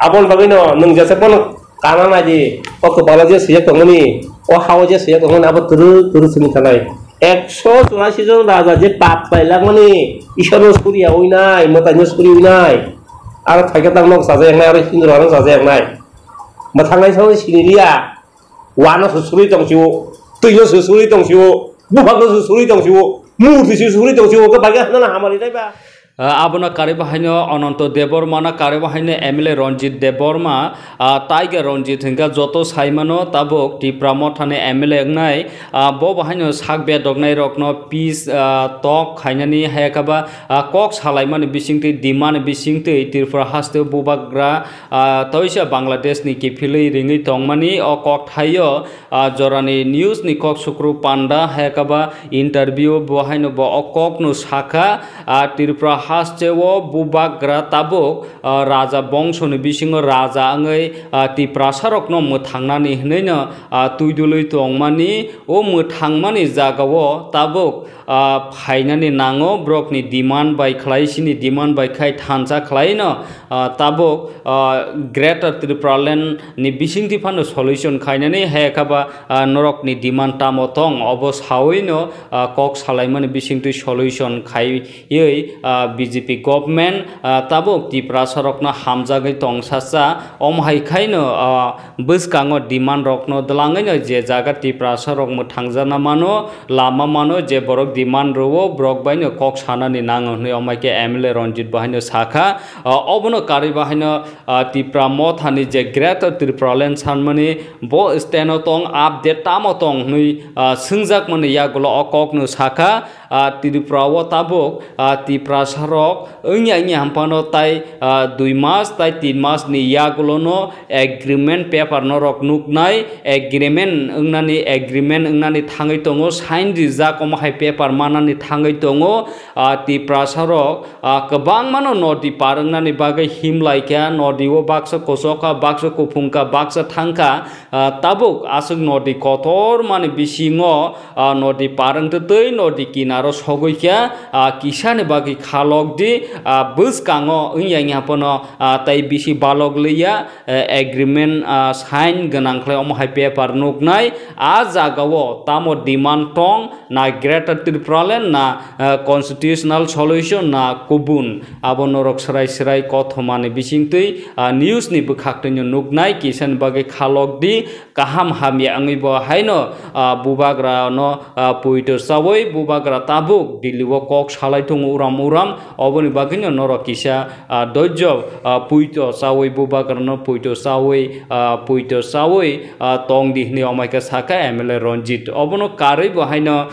Aboni bagwino nwng jesa phano kana naidi, o kwpalo je swijak tongmani, o hao je swijak tongmani, abo twrwk twrwk simi thanai. Ekso churasi jon raja je pap khlailakmani, Ishwarno suriya winai, mwtaino suri winai, aro thaikhe tang nok chajaknai, aro Hindurokno chajaknai. Mwthangnai sabo siniliya, wano se suri tong sio, twino se suri tong sio, buphangno se suri tong sio, murti se suri tong sio, khe bagwi hamnana hamari nai ba. Ah, abono karwi bahaino Ananto Debbarma no karwi bahaino M L A Ranjit Debbarma, ah, Tiger Ranjit hwnkha joto saimano tabuk Tipra Mothani M L A wngnai, ah, bo bahaino sak bedoknai rokno peace, ah, talk khainani hayakaba, ah, kok salaimani bisingtwi demand bisingtwi Tripura haste bubagra, ah, toisa Bangladesh ni kiphilwi ringwi tongmani o kok thaio. Ah, jorani news ni kok Sukru Panda hayakaba interview bo haino bo o kok no sakha, ah, Tripura haste o bubagra tabuk, ah, raja bongso ni bisingo raja wngwi, ah, Tiprasa rok no mwthangnani hinwi no, ah, twi dului tongmani, o mwthangmani jaga o tabuk, ah, phainani nango, borokni demand bai khlai, chini demand bai khai thansa khlaino, ah, tabuk, ah, Greater Tipraland ni bisingtwi phano solution khainani, hayakaba, ah, norokni demand tamo tong, obo sawino, ah, kok salaimani bisingtwi solution khaiwi, ah, B J P government, ah, tabuk Tiprasa rokno hamjagwi tongsacha, omo hai khaino, ah, bwskango demand rokno dwlangwino je jaga Tiprasa rok mwthangjana mano, lama mano, je borok demand rwo, borok baino kok sanani nango hwnwi omaike M L A Ranjit bo haino sakha. Ah, obono karwi bo haino, ah, Tipra Mothani je Greater Tipraland sanmani bo stand-o tong, update tamo tong hwnwi, ah, swngjakmani yagulo o kokno sakha. Ah, Tripura o tabuk, ah, Tipra rok wngya wngya hampano tai, ah, dui mas tai tin mas ni yagulo no agreement paper no rok nuknai, agreement wngnani, agreement wngnani thangwi tongo, sign rijak omo hai paper manani thangwi tongo. Ah, Tiprasa rok, ah, kwbangma no nodi par wngnani bagwi himlaikha, nodi o baksa kochokha, baksa kuphungkha, baksa thangkha, ah, tabuk aswk nodi kotor mani bisingo, ah, nodi par wngtwi twi nodi kinaro sogwi kha, ah, kisani bagwi khalok di, ah, bwskango wngya wngya hapono, ah, tai bisi balok liya, eh, agreement, ah, sign gwnang khlai omo hai paper nuknai. Ah jagao tamo demand tong na Greater Tipraland na, eh, constitutional solution na kubun abo norok srai srai kothomani bisingtwi, ah, news ni bwkhaktwino nuknai kisani bagwi khalok di. Kaham hamya wngwi bo haino, ah, bubagrano, ah, poito chawi bubagra tabuk Delhi o kok salai tongo uram uram. Oboni bagwino norok kisa, ah, doijo, ah, poito chawi bubagrano poito chawi, ah, poito chawi, ah, tong di hwnwi omaikha sakha M L A Ranjit. Obono karwi bo haino,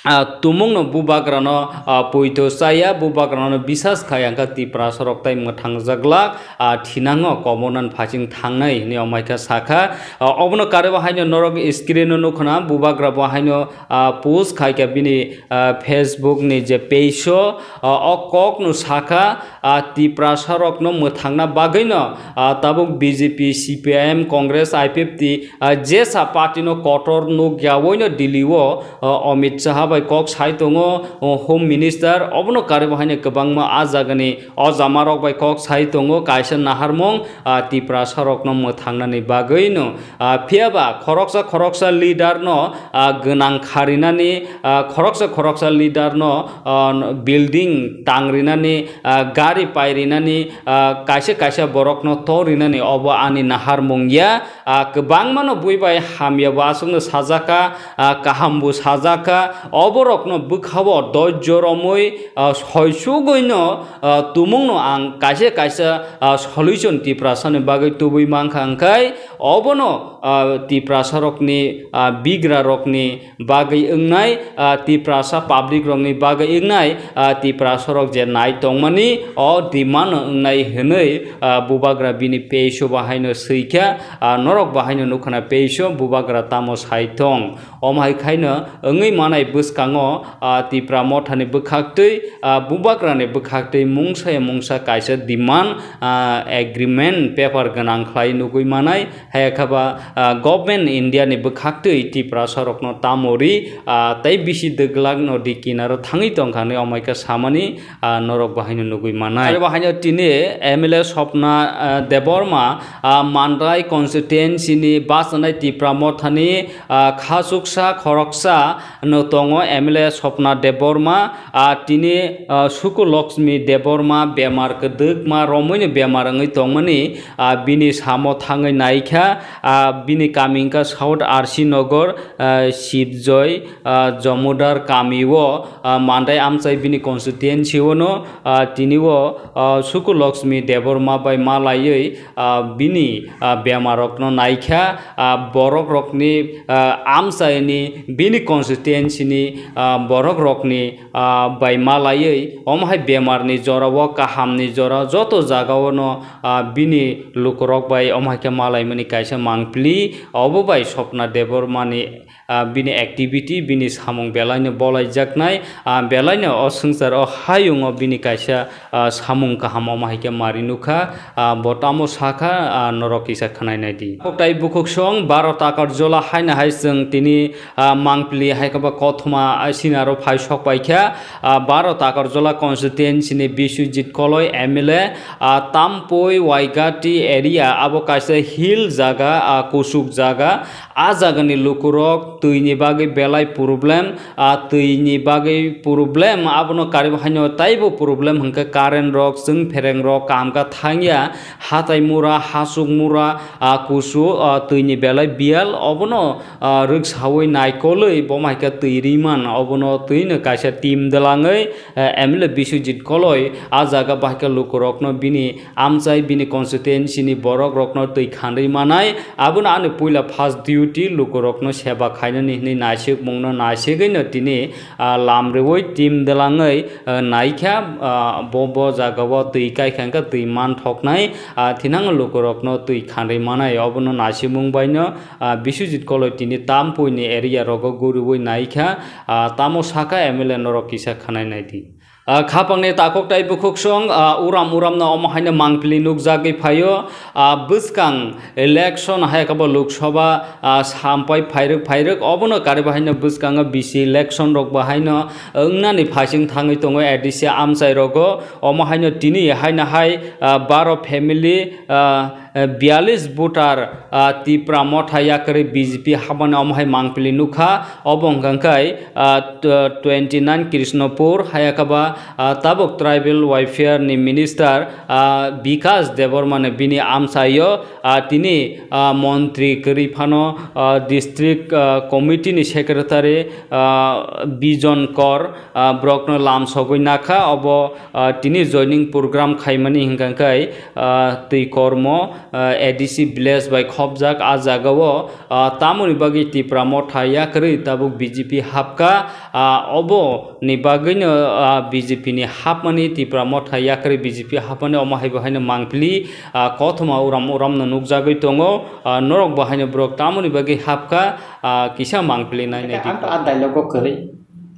ah, tumungno bubagrano, ah, poito chaya, bubagrano bisas khaya wngkha Tiprasa rok tai mwthangjaglak, ah, thinango komonan phaching thangnai hwnwi omaikha sakha. Ah, obono karwi bo haino norok screen o nukho na, bubagra bo haino, ah, post khaikha bini, ah, Facebook ni je page o, ah, o kokno sakha, ah, Tiprasa rokno mwthangna bagwino, ah, tabuk B J P, C P I M, Congress, I P F T, ah, jesa party no kotor nukyawi no Delhi o, ah, Amit Shah bai kok sai tongo, oh, Home Minister, obono karwi bo haino kwbangma ah jagani o jamarok bai kok sai tongo, kaisa naharmung, ah, Tiprasa rokno mwthangnani bagwino. Ah, phiya ba khoroksa khoroksa leader no, ah, gwnang kharinani, ah, khoroksa khoroksa leader no, ah, building tang rinani, ah, gari pai rinani, ah, kaisa kaisa borok no to rinani obo ani naharmung ya. Ah, kwbangma no bui bai hamya bo aswk no sajaka, ah, kaham bo sajaka, oborok no bwkha o doijo romwi, ah, soisugwi no, ah, tumung no ang kaisa kaisa, ah, solution Tiprasa ni bagwi tubui mankha, hwnkhe obono, ah, Tiprasa rokni, ah, bigra rokni bagwi wngnai, ah, Tiprasa public rokni bagwi wngnai, ah, Tiprasa rok je nai tongmani o demand no wngnai hwnwi, ah, bubagra bini page o bahaino swikha, ah, norok bahaino nukhana page o bubagra tamo sai tong. Omo hai khaino wngwi manai bwskango, ah, Tipra mothani bwkhaktwi, ah, bubagrani bwkhaktwi mungsa ya mungsa kaisa demand, ah, agreement paper gwnang khlai nugwi manai. Hayakha ba, ah, government India ni bwkhaktwi Tiprasa rokno tamo ri, ah, tei bisi dwglak nodi kinaro thangwi tongkha hinwi omaikha samani, ah, norok bahaino nugwi manai. Aro bahaino tini M L A Swapna, ah, Debbarma, ah, Mandai constituency ni bachanai Tipra mothani, ah, khachuksa khoroksa no tongo M L A Swapna Debbarma, ah, tini, ah, Suku Lakshmi Debbarma bemar kwdwkma romwino bemar wngwi tongmani, ah, bini samo thangwi naikha, ah, bini kami wngkha South R C Nagar, ah, Shivjoy, ah, Jamudar kami o, ah, Mandai amchai bini constituency o no, ah, tini o, ah, Suku Lakshmi Debbarma bai malaiwi, ah, bini, ah, bemarokno naikha, ah, borokrokni, ah, amchaini bini constituency ni, ah, borokrokni, ah, bai malaiwi omo hai bemarni jorao kahamni jora joto jagao no, ah, bini lukurok bai omo hai khe malaimani kaisa mangpili. Obo bai Swapna Debbarmani, ah, bini activity, bini samung belaino bolaijaknai, ah, belaino o swngchar o hayungo bini kaisa, ah, samung kaham omo hai khe mari nukha, ah, bo tamo sakha, ah, norok kisa khwnai nai di. Koktai bukhuk song Bharat Agartala haino hai chwng tini, ah, mangpili hai khe ba kothoma, ah, sinaro phai sok pai kha, ah, Bharat Agartala constituency ni Biswajit Koloi M L A, ah, Tampoi Waigati area abo kaisa hill jaga, ah, kuchuk jaga. Ah jagani lukurok twini bagwi belai problem, ah, twini bagwi problem, abono karwi haino taibo problem hwnkhe current rok, chwng phereng rok, kam kha thangya, hatai mura, hasuk mura, ah, kusu, ah, twini belai biyal, obono, ah, rwksaui Naikolwi bo maikha twi ri man, obono twino kaisa team dalangwi, eh, M L A Biswajit Koloi a jaga bahai khe lukurokno bini amchai, bini constituency ni borok rokno twi khanwi manai. Abono ani puila first duty lukurokno seba khainani hinwi naisikmungno naisigwino tini, ah, lam rwui team dalangwi, ah, naikha, ah, bo, bo jagao twi kaikha hwnkhe twi manthoknai, ah, thinang lukurokno twi khanwi manai. Obono naisikmung baino, ah, Biswajit Koloi tini Tampui ni area rogo guriui naikha, ah, tamo saka M L A norok kisa khanai naidi. Ah, khapangni takhuk tai bukhuksong, ah, uram uramno omo haino mangpili nukjagwi phaio, ah, bwskang election hai khe bo Lok Sabha, ah, sampai phairwk phairwk obono kari bahaino bwskango bisi election rok bahaino wngnani phaising thangwi tongo A D C amchai rogo. Omo haino tini haino hai, ah, baro family, ah, eh, biyalish voter, ah, Tipra Motha yakarwi B J P habmani omo hai mangpili nukha. Obo hwnkha khe, ah, tw-, twenty nine Krishnapur hayakaba, ah, tabuk tribal welfare ni minister, ah, Bikash Debbarma ni bini amchaio, ah, tini, ah, montri kwrwi phano, ah, district, ah, committee ni secretary, ah, Bijon Kor, ah, borokno lam sogwi nakha. Obo, ah, tini joining program khaimani hwnkha khe, ah, twi kormo, ah, A D C village bai khopjak. A jagao, ah, tamoni bagwi Tipra Motha yakarwi tabuk B J P hapkha. Ah, obo ni bagwino, ah, B J P ni hapmani, Tipra Motha yakarwi B J P hapmani omo haibo haino mangpili, ah, kothoma uram uramno nukjagwi tongo. Ah, norok bo haino borok tamoni bagwi hapkha, ah, kisa mangpili nai nai. Ang to a dialogue o kwrwi.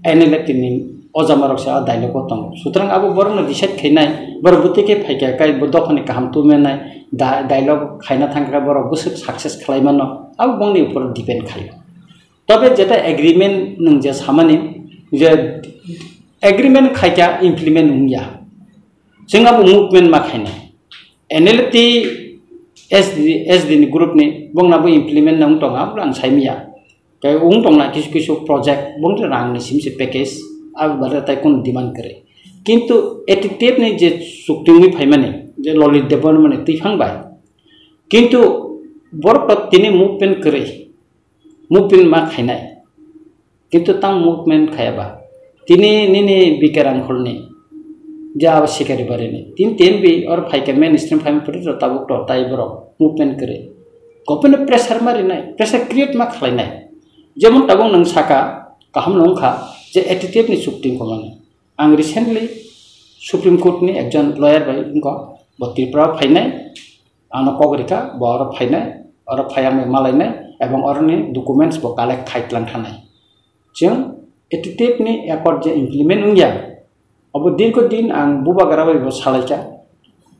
N L A tini o jamarok se a dialogue o tongo. Sutrang abo borokno decide khainai, borok bwtwi khe phaikha, kai bo dophani kaham tumenai, da-, dialogue khaina thangkha, borok bwswk success khlai mano, abo bongni upor depend khaio. Tobe jeta agreement nwng je samani, je agreement khaikha implement wngya, chwng abo movement ma khainai. N L T S D, S D ni group ni bongna bo implement nang tong abo ang saimiya. Tei wng tongna kisu kisu project, bongni rangni simse package, abo bade tai kunu demand kwrwi. Kintu A T T F ni je chukti wngwi phaimani, je Lalit Debbarma ni twiphang bai, kintu borok to tini movement kwrwi, movement ma khainai. Kintu tang movement khaya ba. Tini nini B K Rangkholni, je abo Sikari Barini. Tini T M B or phaikha mainstream phaima pore to tabuk to tai borok movement kwrwi. Government pressure ma rinai, pressure create ma khlainai. Jemon tabuk nwng saka, kaham no wngkha je A T T F ni chukti wngkha mani. Ang recently Supreme Court ni ekjon lawyer bai wngkha, bo Tripura o phainai, ano kok rikha, bo oro phainai, oro phaiya wngwi malainai, ebong oroni documents bo collect khai tlang thanai. Chwng A T T F ni accord je implement wngya, obo dirgho din ang bubagra bai bo salaikha,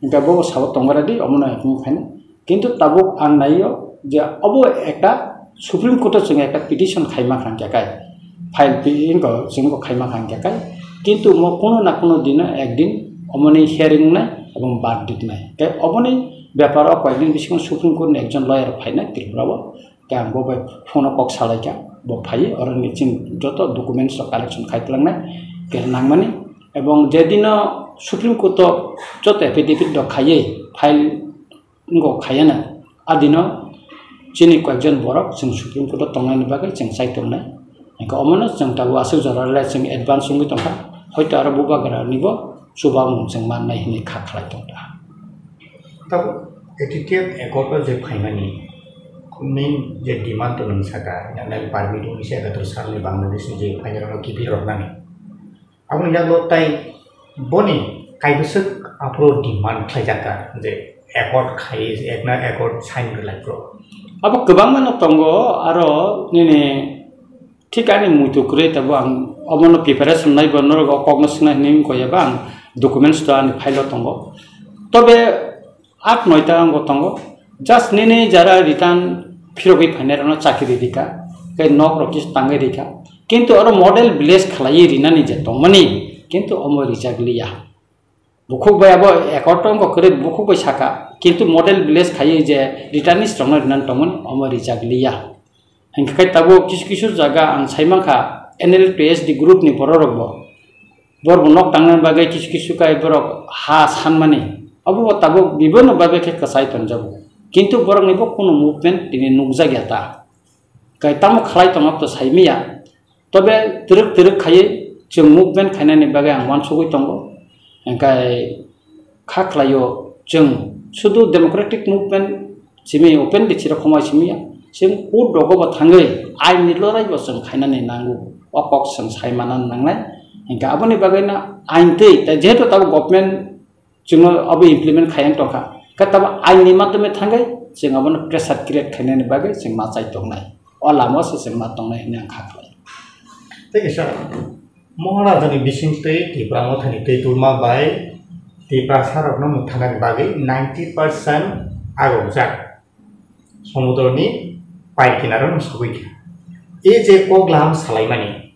hingkhe bo sabo tongbaradi, omono ang phainai. Kintu tabuk ang naio je obo ekta Supreme Court o chwng ekta petition khaima kha hingkhe kai, file pi-, wngkha chwng bo khaima kha hingkhe kai, kintu mo kuno na kuno dino ekdin omoni hearing wngnai ebong verdict wngnai. Tei oboni beparo koyekdin bisingo Supreme Court ni ekjon lawyer phainai Tripura o, tei ang bo bai phone o kok salaikha, bo phaiwi oroni chini joto documents rok collection khai tlangnai, tei nangmani, ebong je dino Supreme Court o joto affidavit rok khaiwi file wngkha khayana. Adino chini koyekjon borok chwng Supreme Court o tongnaini bagwi chwng chai tongnai. Hingkhe omono chwng tabuk aswk jora le chwng advance wngwi tongkha. Hoito aro bubagra nibo chubamung chwng mannai hinwi kha khlai tongkha. Tabuk A T T F accord o je phaimani main je demand to nwng saka, nang permit wngwi se ekatur salni Bangladesh ni je phainairokno kiphil rwknani. Aboni yago tai boni kaibwswk aphuru demand khlaijakha je accord khai, ekna accord sign rwlai phuru. Abo kwbangma no tongo, aro nini thik ani muitu kwrwi tabuk ang omono preparation naibo norok o kokno swngna hinwi wngkha eba ang documents to ani file o tongo. Tobe Aat noita wngbo tongo. Just nini jara return phirogwi phainairokno chakri rikha, tei nokrok kisa tangwi rikha. Kintu oro model village khlaiwi rinani je tongmani, kintu omo rijak liya. Bukhuk bai abo accord wngkha kwrwi, bukhuk bai sakha, kintu model village khaiwi je returnees rokno rinani tongmani, omo rijak liya. Hingkhe tabuk kisu kisu jaga ang sai mankha, N L T S D group ni borok rok bo, borok bo nok tangnani bagwi kisu kisu kai borok ha sanmani, obo bo tabuk bibonno babe khe kwchai tonjago, kintu borok ni bo kunu movement tini nukjak ya ta. Kai tamo khlai tongma to saimiya. Tobe twrwk twrwk khaiwi chwng movement khainani bagwi ang uansugwi tongo. Hingkai kha khlaio chwng sudu democratic movement simi openly chiro khomai simiya. Chwng court rogo bo thangwi ain ni lorai bo chwng khainani nango. O kok chwng sai manani nangnai. Hingka aboni bagwi no ain twi, tai jehetu tabo government chwng abo implement khaiya tongkha. Khe tabo ain ni madhyome thangwi chwng abono pressure create khainani bagwi chwng machai tongnai. O lama se chwng ma tongnai hwnwi ang kha khlai. Tei kisa Maharaja ni bising twi Tipra Motha ni twi tulma bai Tiprasa rok no mwthanani bagwi ninety percent agokjak somudro ni pai kinaro no sogwi kha. E je kok laham salaimani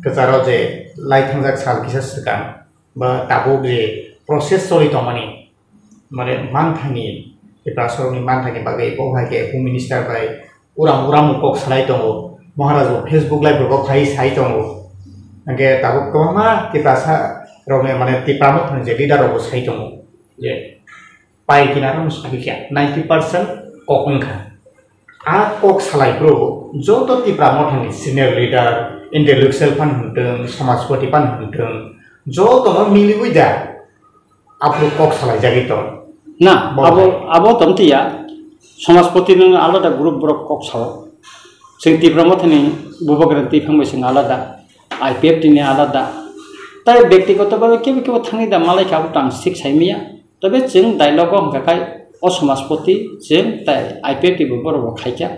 kwcharo je lai thangjak sal kisa swkang ba tabuk je process choli tongmani, mane manthani, Tiprasa rok ni manthani bagwi bo hai khe Home Minister bai uram uram kok salai tongo, Maharaj bo Facebook live rok khai sai tongo, hingke tabuk kwbangma Tiprasa rok ni mane Tipra Motha ni je leader rok bo sai tongo je pai kinaro no sogwi kha ninety percent kok wngkha. A kok salai bro joto Tipra Motha ni senior leader, intellectual phan hwntwng, samajpati phan hwntwng, joto no miliwi da aphuru kok salai jagwi tong. Na, bo abo, hai. Abo tong tiya, samajpati nung alada group borok kok sao. Chwng Tipra Motha ni Bubagra Tiphang bai chwng alada, I P F T ni alada. Tai byaktigoto bhabe kebo kebo thangwi da malai kha abo tang sik sai miya. Tobe chwng dialogue o hwnkha khai o samajpati chwng tai I P F T bo borok bo khaikha.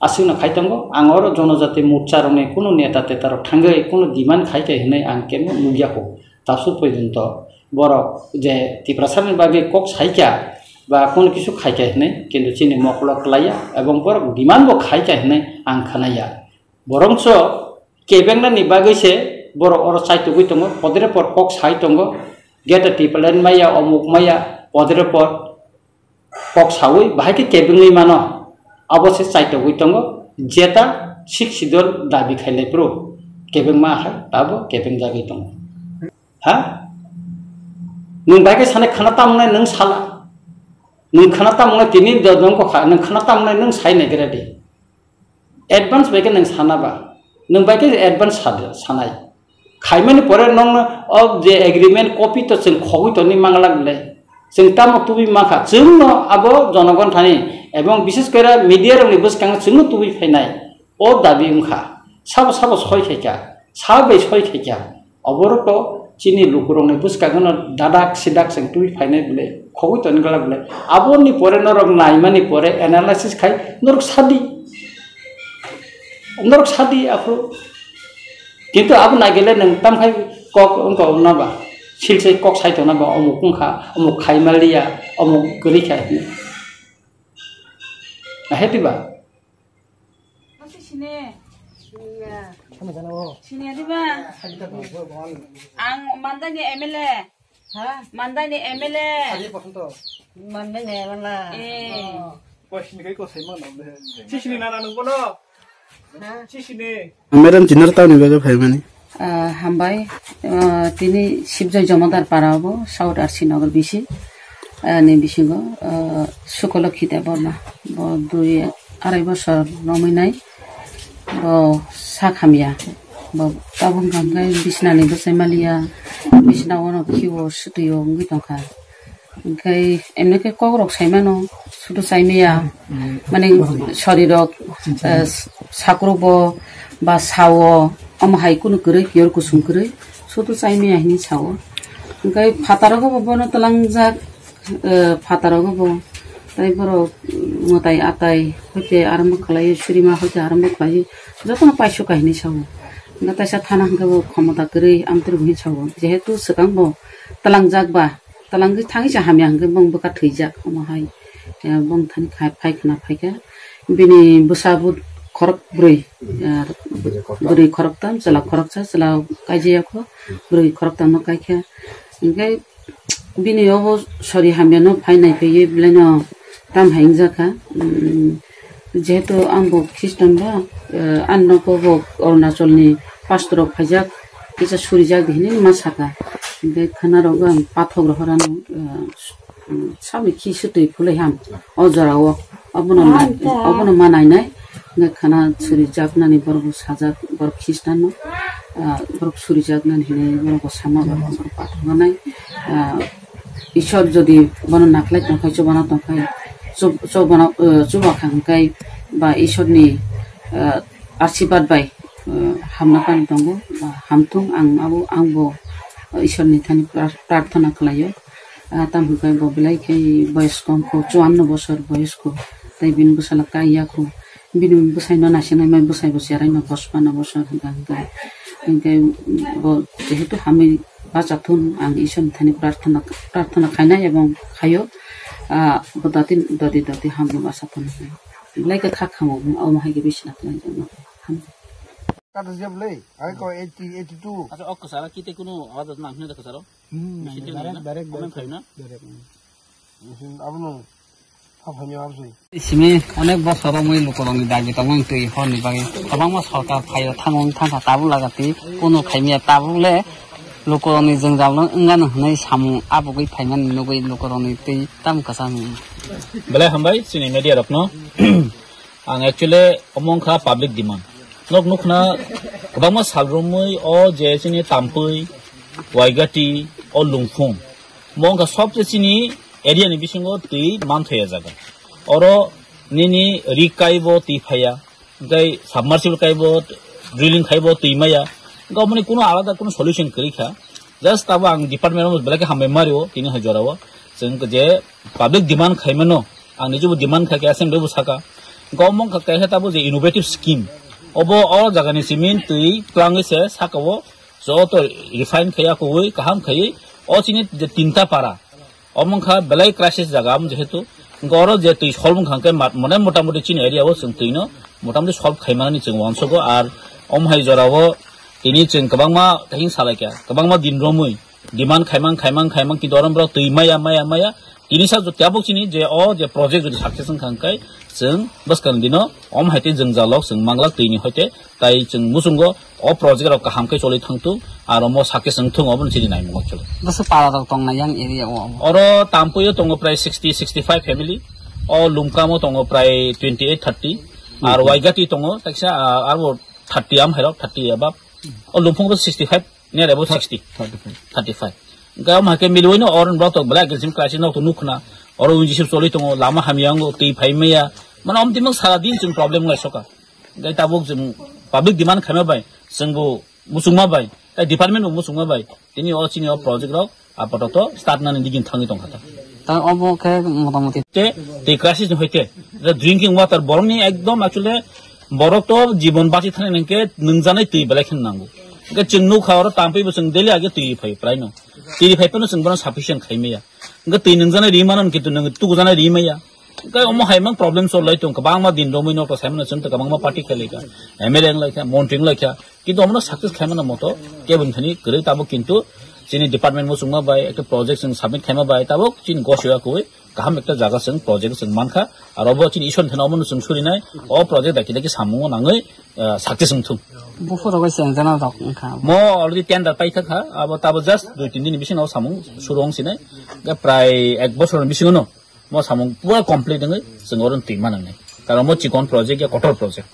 Aswkno khai tongo, ang oro jonojati morcha rokni kunu neta teta rok thangwi kunu demand khaikha hinwi ang kebo nukya kho. Tabsu porjonto borok je Tiprasani bagwi kok saikha ba kunu kisu khaikha hinwi, kintu chini mokolo kwlaiya ebong borok demand bo khaikha hinwi ang khnaya. Borongso kebengnani bagwi se borok oro chaitugwi tongo, podre por kok sai tongo, geta tipalan maya, omuk maya, podre por kok saui bahai khe kebengwi mano. Abo se chaitugwi tongo, jeta sik sidol dabi khailai phuru kebengma hai tabo kebengjagwi tongo. Ha? Nwng bahai khe sanai khana tamnai nwng sala. Nwng khana tamnai tini do dongkha, nwng khana tamnai nwng sai naigra di. Advance bai khe nwng sana ba, nwng bai khe advance sa-, sanai. Khaimani pore nwng o je agreement copy to chwng khogwi toni mangla bwle. Chwng tamo tubui mankha, chwngno abo jonogon thani ebong bishes kore media rokni bwskango chwngno tubui phainai. O dabi wngkha, sabo sabo soi khaikha, sa bai soi khaikha. Oborok to chini lukurokni bwskango no dadak sidak chwng twi phainai bwle, khogwi tongwi glak bwle. Aboni pore norok naimani pore analysis khai norok sadi. Norok sadi aphuru. Kintu abo naigele nwng tamkhai kok wngkha wngna ba, silse kok sai tongna ba, omuk wngkha, omuk khai maliya, omuk kwrwi kha hinwi. Ahe diba? Sini. Sini diba? Ang Mandai ni M L A. Ha? Mandai ni M L A. Mandai ni M L A. Eh. Sisini nana nung bono. Sisini. Madam, chinar tawni bagwi phaimani. Ah, hambai, ah, tini Sibjoi Jomadar para obo, South R C Nagar bisi, ah, ni bisingo, ah, Sukolokhi Debbarma, bo dui arai bosor romwi nai, bo sak hamya, bo tabuk hwnkha hwnkhe bisnani bwsai maliya, bisna ono khiwo swtwi o wngwi tongkha. Hwnkhe emne khe kokrok saimano, sudu chaimaya, mane sorirok, eh, sakrukbo ba sao, omo hai kunu kwrwi, piyor kusung kwrwi, sudu chaimaya hinwi sao. Hwnkhe phataro khe bo bono twlangjak, eh, phataro khe bo, tei borok mwtai atai hoite arombo khlaiwi, surima hoite arombo khlaiwi, jotono paisuka hinwi sao. Hwnkhe taisa thana hwnkhe bo khomota kwrwi, amtwrwi hinwi sao. Jehetu swkang bo twlangjak ba, twlangwi thangwi se hamya hwnkhe bong bwkha thwijak, omo hai, eh, bong thani khai, phai khwna phaikha. Bini bwsa bo khorok bwrwi, eh, bwrwi khoroktam, chwla khoroksa, chwla kaijaya kho, bwrwi khoroktam no kaikha. Hwnkhe bini obo sori hamya no phai nai phaiwi belai no tam hai wngjakha. Umm, Jehetu ang bo Christian ba, eh, ang nogo bo Arunachal ni pastor rok phaijak, kisa surijak di hinui ma saka. Hingke khana rogo ang pathok rohorano, eh, sabni khi swtwi phulai ham o jora o, obono ma, obono ma nai nai. Khana surijaknani borok bo sajak, borok Khristian no, ah, borok surijaknani hinwi borok bo sama, borok bo pathornai, ah, Ishwar jodi bono naklai tongkhai, chubana tongkhai, chub-, chubana, ah, chuba kha hwnkhe ba Ishwarni, ah, asirwad bai, ah, hamna kani tongo, ba hamthung ang abo, ang bo Ishwarni thani pra-, prarthana khlaio. Ah, tamo hwnkhe bo belai khe boyes kom kho, chuanno bosor boyes kho, tei bini bwsala kaiya kho. Bini bwsaino naisinai mai bwsai bo cherai no bosmano bosor hwnkha hwnkhe, hwnkhe bo jehetu hamwi bachathun ang Ishwarni thani prarthana, prarthana khainai ebong khaio. Ah, bo dati, dati, dati hamwi bachathun hwnwi belai khe kha khamwi omo hai khe bisina khlai. Hamjak. Kata jeb le, ai ko eighty, eighty-two. Acha, ok, kwcharo kite kunu awaaz nang hino da kwcharo? Hmm, Machine direct, direct, comment direct, khaina? Direct, hmm. Machine abono, ha, phaini absoi. Simi onek bosor romwi lukurokni dabi tongmani twi horni bagwi kwbangma sorkar phaio, thango wng thangkha, tabuk lagati kunu khaimya, tabuk le lukurokni jwngjal no wngano hwnwi samung abugwi phaimani nugwi lukurokni twi tamo kwchangni. Belai hambai chini media rokno. Ang actually omo wngkha public demand. Nok nukna kwbangma sal romwi o je chini Tampui, Waigati, o Lungphung. Mo wngkha sobse chini area ni bisingo twi manthoya jaga. Oro nini ri kaibo twi phaiya, hwnkhe submersible kaibo, drilling khaibo twi maya. Hwnkhe omoni kuno alada kuno solution kwrwi kha. Just abo ang department o belai khe hambai mario tini hai jorao. Chwng je public demand khaimano, ang nijebo demand kha khe assembly bo saka. Hwnkhe omo wngkha kaisa tabuk je innovative scheme. Obo o jagani simi twi twlangwi se saka o joto refine khaiya kuwi kaham khaiwi o chini je tinta para. Omo wngkha belai crisis jaga, omo jehetu. Hwnkhe oro je twi solve wngkha hwnkhe mat-, mane motamuti chini area o chwng twi no motamuti solve khaimanani chwng uansugo. Ar omo hai jorao tini chwng kwbangma tahing salaikha, kwbangma din romwi demand khaimang, khaimang, khaimang, kintu oro borok twi maya, maya, maya. Tini sa tabuk chini je o je project jodi success wngkha hwnkhe chwng bwskang dino omo hai tei jwngjal rok chwng manglak twi ni hoite, tai chwng muchungo o project rok kaham khe choli thangthung, aro mo success wngthung, obo chini naimung actually. Bwswk para rok tong nai yang area o obo? Oro Tampui o tongo prai sixty, sixty-five family, o Lumkam o tongo prai twenty-eight, thirty, ar Waigati tongo taksa, ah, aro thirty am hairok, thirty above. O Lungphung bo sixty-five, near about sixty. Thirty-five. Thirty-five. Hwnkhe omo hai khe miliui no oro borok tok belai agilsim crisis nok to nukna. Oro wng jisip choli tongo, lama hamya wngo, twi phai maya. Mane omo twi mang sara din chwng problem wng lai soka. Hwnkhe tabuk chwng public demand khaima bai, chwng bo muchungma bai, tai department bo muchungma bai. Tini o chini o project rok apatot start nani digin thangwi tongkha ta. Ta obo khe motamoti. Te, tei crisis ni hoite, the drinking water borokni ekdom actually borok to jibon bachi thani nangkhe nungjanai twi belai khe nango. Hwnkhe chwng nukha oro Tampui bo chwng daily age twi phai prai no. Twi phai phano chwng bono sufficient khai maya. Hwnkhe twi nungjanai ri mano kintu nwng tugujanai ri maya. Hwnkhe omo hai mang problem sol lai tong, kwbangma din romwi nok to sai mano chwng to kwbangma party khe lai kha. M L A wng lai kha, montri wng lai kha. Kintu omono success khaimano moto keboni thani kwrwi tabuk kintu chini department muchungma bai ekta project chwng submit khaima bai tabuk chini gosoya kwrwi kaham ekta jaga chwng project chwng mankha. Aro bo chini Ishwar thani omono chwng surinai o project daki daki samungo nangwi, ah, success wngthung. Buphuru bai chwng jana rok wngkha. Mo already tender paithak kha, abo tabo just dui tin din bisingo samung suru wng sinai. Prai ek bosor ni bisingo no mo samung pura complete wngwi chwng oro twi manangnai. Karon mo chikon project ya kotor project.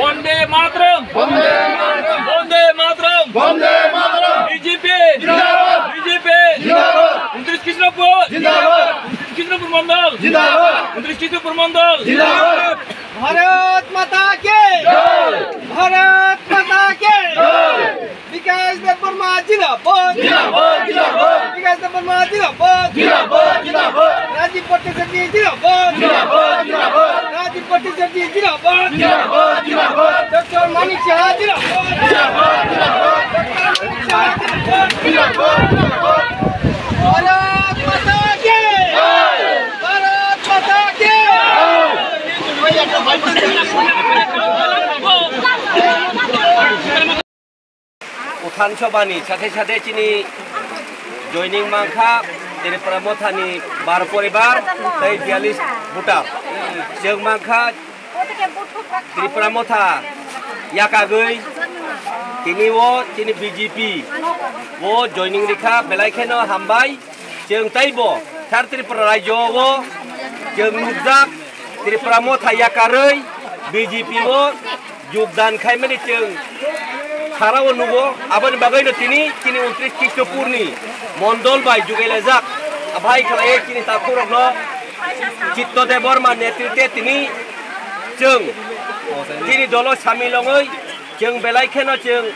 বন্দে মাতরম! বন্দে মাতরম! বন্দে মাতরম! বন্দে মাতরম! বিজেপি! জিন্দাবাদ! বিজেপি! জিন্দাবাদ! ঊনত্রিশ কৃষ্ণপুর! জিন্দাবাদ! ঊনত্রিশ কৃষ্ণপুর মণ্ডল! জিন্দাবাদ! ঊনত্রিশ কৃষ্ণপুর মণ্ডল! জিন্দাবাদ! ভারত মাতা কি! জয়! ভারত মাতা কি! জয়! বিকাশ দেববর্মা জিন্দাবাদ! জিন্দাবাদ, জিন্দাবাদ! বিকাশ দেববর্মা জিন্দাবাদ! জিন্দাবাদ, জিন্দাবাদ! রাজীব ভট্টাচার্য জিন্দাবাদ! জিন্দাবাদ, জিন্দাবাদ! রাজীব ভট্টাচার্য জিন্দাবাদ! জিন্দাবাদ, জিন্দাবাদ! ডক্টর মানিক সাহা জিন্দাবাদ! জিন্দাবাদ, জিন্দাবাদ! ডক্টর মানিক সাহা জিন্দাবাদ! জিন্দাবাদ, জিন্দাবাদ! ভারত মাতা কি! জয়! ভারত মাতা কি! জয়! Uthan Sobha ni sade sade chini joining mankha Tripura Motha ni bar poribar tei bialis voter. Chwng mankha Tripura Motha yakagwi tini o chini B J P o joining rikha, belai kheno hambai. Chwng teibo Sar Tripura rajyo o chwng nukjak, Tripura motha yakarwi B J P o jogdan khaimani chwng sarao nugo. Aboni bagwino tini chini untris Krishnapurni mondol bai jugailajak. Abai khlaiwi chini takhukrokno Chitto Debbarma netritwe tini chwng chini dolo samil wngwi chwng belai kheno chwng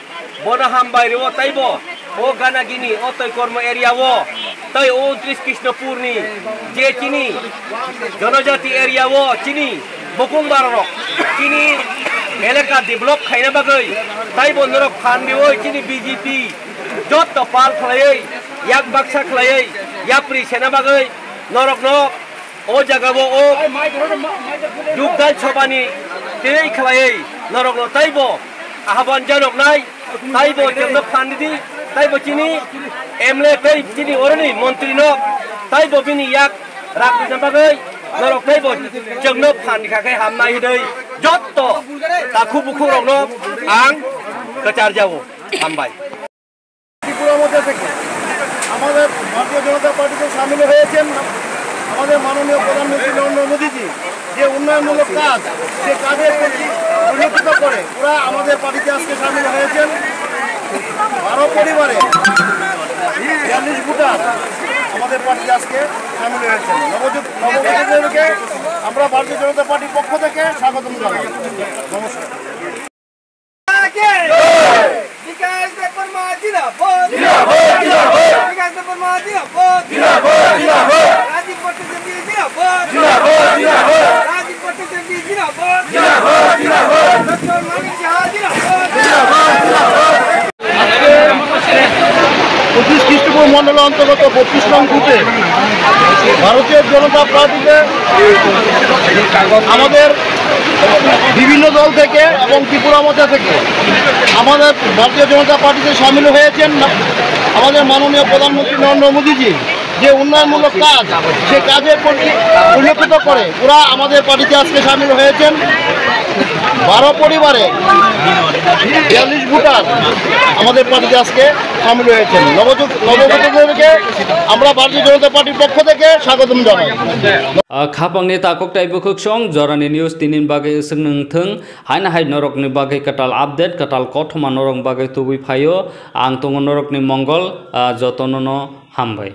bono hambai rwo, taibo o Ganagini, o Toikormo area o, tei o untris Krishnapurni je chini Jonojati area o chini bukung barorok chini elaka develop khaina bagwi taibo norok phan riwi chini B J P jotto pal khlaiwi, yak baksa khlaiwi, yapri sena bagwi norokno o jaga o, o Jogdan Sabhani tei khlaiwi norokno taibo ahban janoknai, taibo chwngno phan ridi, taibo chini M L A tei chini oroni montrino taibo bini yak rak rina bagwi norok taibo chwngno phan rikha khe hamnai hwnwi jotto takhu bukhukrokno ang kwchar jao. Hambai. Tripura মোর্চা থেকে আমাদের ভারতীয় জনতা পার্টিতে সামিল হয়েছেন আমাদের মাননীয় প্রধানমন্ত্রী নরেন্দ্র মোদীজি। যে উন্নয়নমূলক কাজ, সে কাজের প্রতি পরিলক্ষিত করে ওরা আমাদের পার্টিতে আজকে সামিল হয়েছেন। বারো পরিবারে বিয়াল্লিশ ভোটার আমাদের পার্টিতে আজকে সামিল হয়েছেন। নবযুগ নবগঠিত দলকে আমরা ভারতীয় জনতা পার্টির পক্ষ থেকে স্বাগতম জানাই। নমস্কার। বিকাশ দেববর্মা জিন্দাবাদ। জিন্দাবাদ, জিন্দাবাদ। বিকাশ দেববর্মা জিন্দাবাদ। জিন্দাবাদ, জিন্দাবাদ। রাজীব ভট্টাচার্য জিন্দাবাদ। জিন্দাবাদ, জিন্দাবাদ। রাজীব ভট্টাচার্য জিন্দাবাদ। জিন্দাবাদ, জিন্দাবাদ। ডক্টর মানিক সাহা জিন্দাবাদ। জিন্দাবাদ, জিন্দাবাদ। পঁচিশ খ্রিস্টপূর্ব মণ্ডলের অন্তর্গত বত্রিশ নং বুথে ভারতীয় জনতা পার্টিতে আমাদের বিভিন্ন দল থেকে এবং ত্রিপুরা মোর্চা থেকে আমাদের ভারতীয় জনতা পার্টিতে সামিল হয়েছেন আমাদের মাননীয় প্রধানমন্ত্রী নরেন্দ্র মোদীজি। যে উন্নয়নমূলক কাজ, সে কাজের প্রতি পরিলক্ষিত করে ওরা আমাদের পার্টিতে আজকে সামিল হয়েছেন। বারো পরিবারে বিয়াল্লিশ ভোটার আমাদের পার্টিতে আজকে সামিল হয়েছেন। নবযুগ নবগঠিতদেরকে আমরা ভারতীয় জনতা পার্টির পক্ষ থেকে স্বাগতম জানাই। Ah, khapangni takhuk tei bwkhwk song jorani news tinin bagwi swk nung thung. Haino hai norokni bagwi kwtal update, kwtal kothoma norokni bagwi tubui phaio. Ang tongo norokni mongol, ah, jotono no hambai.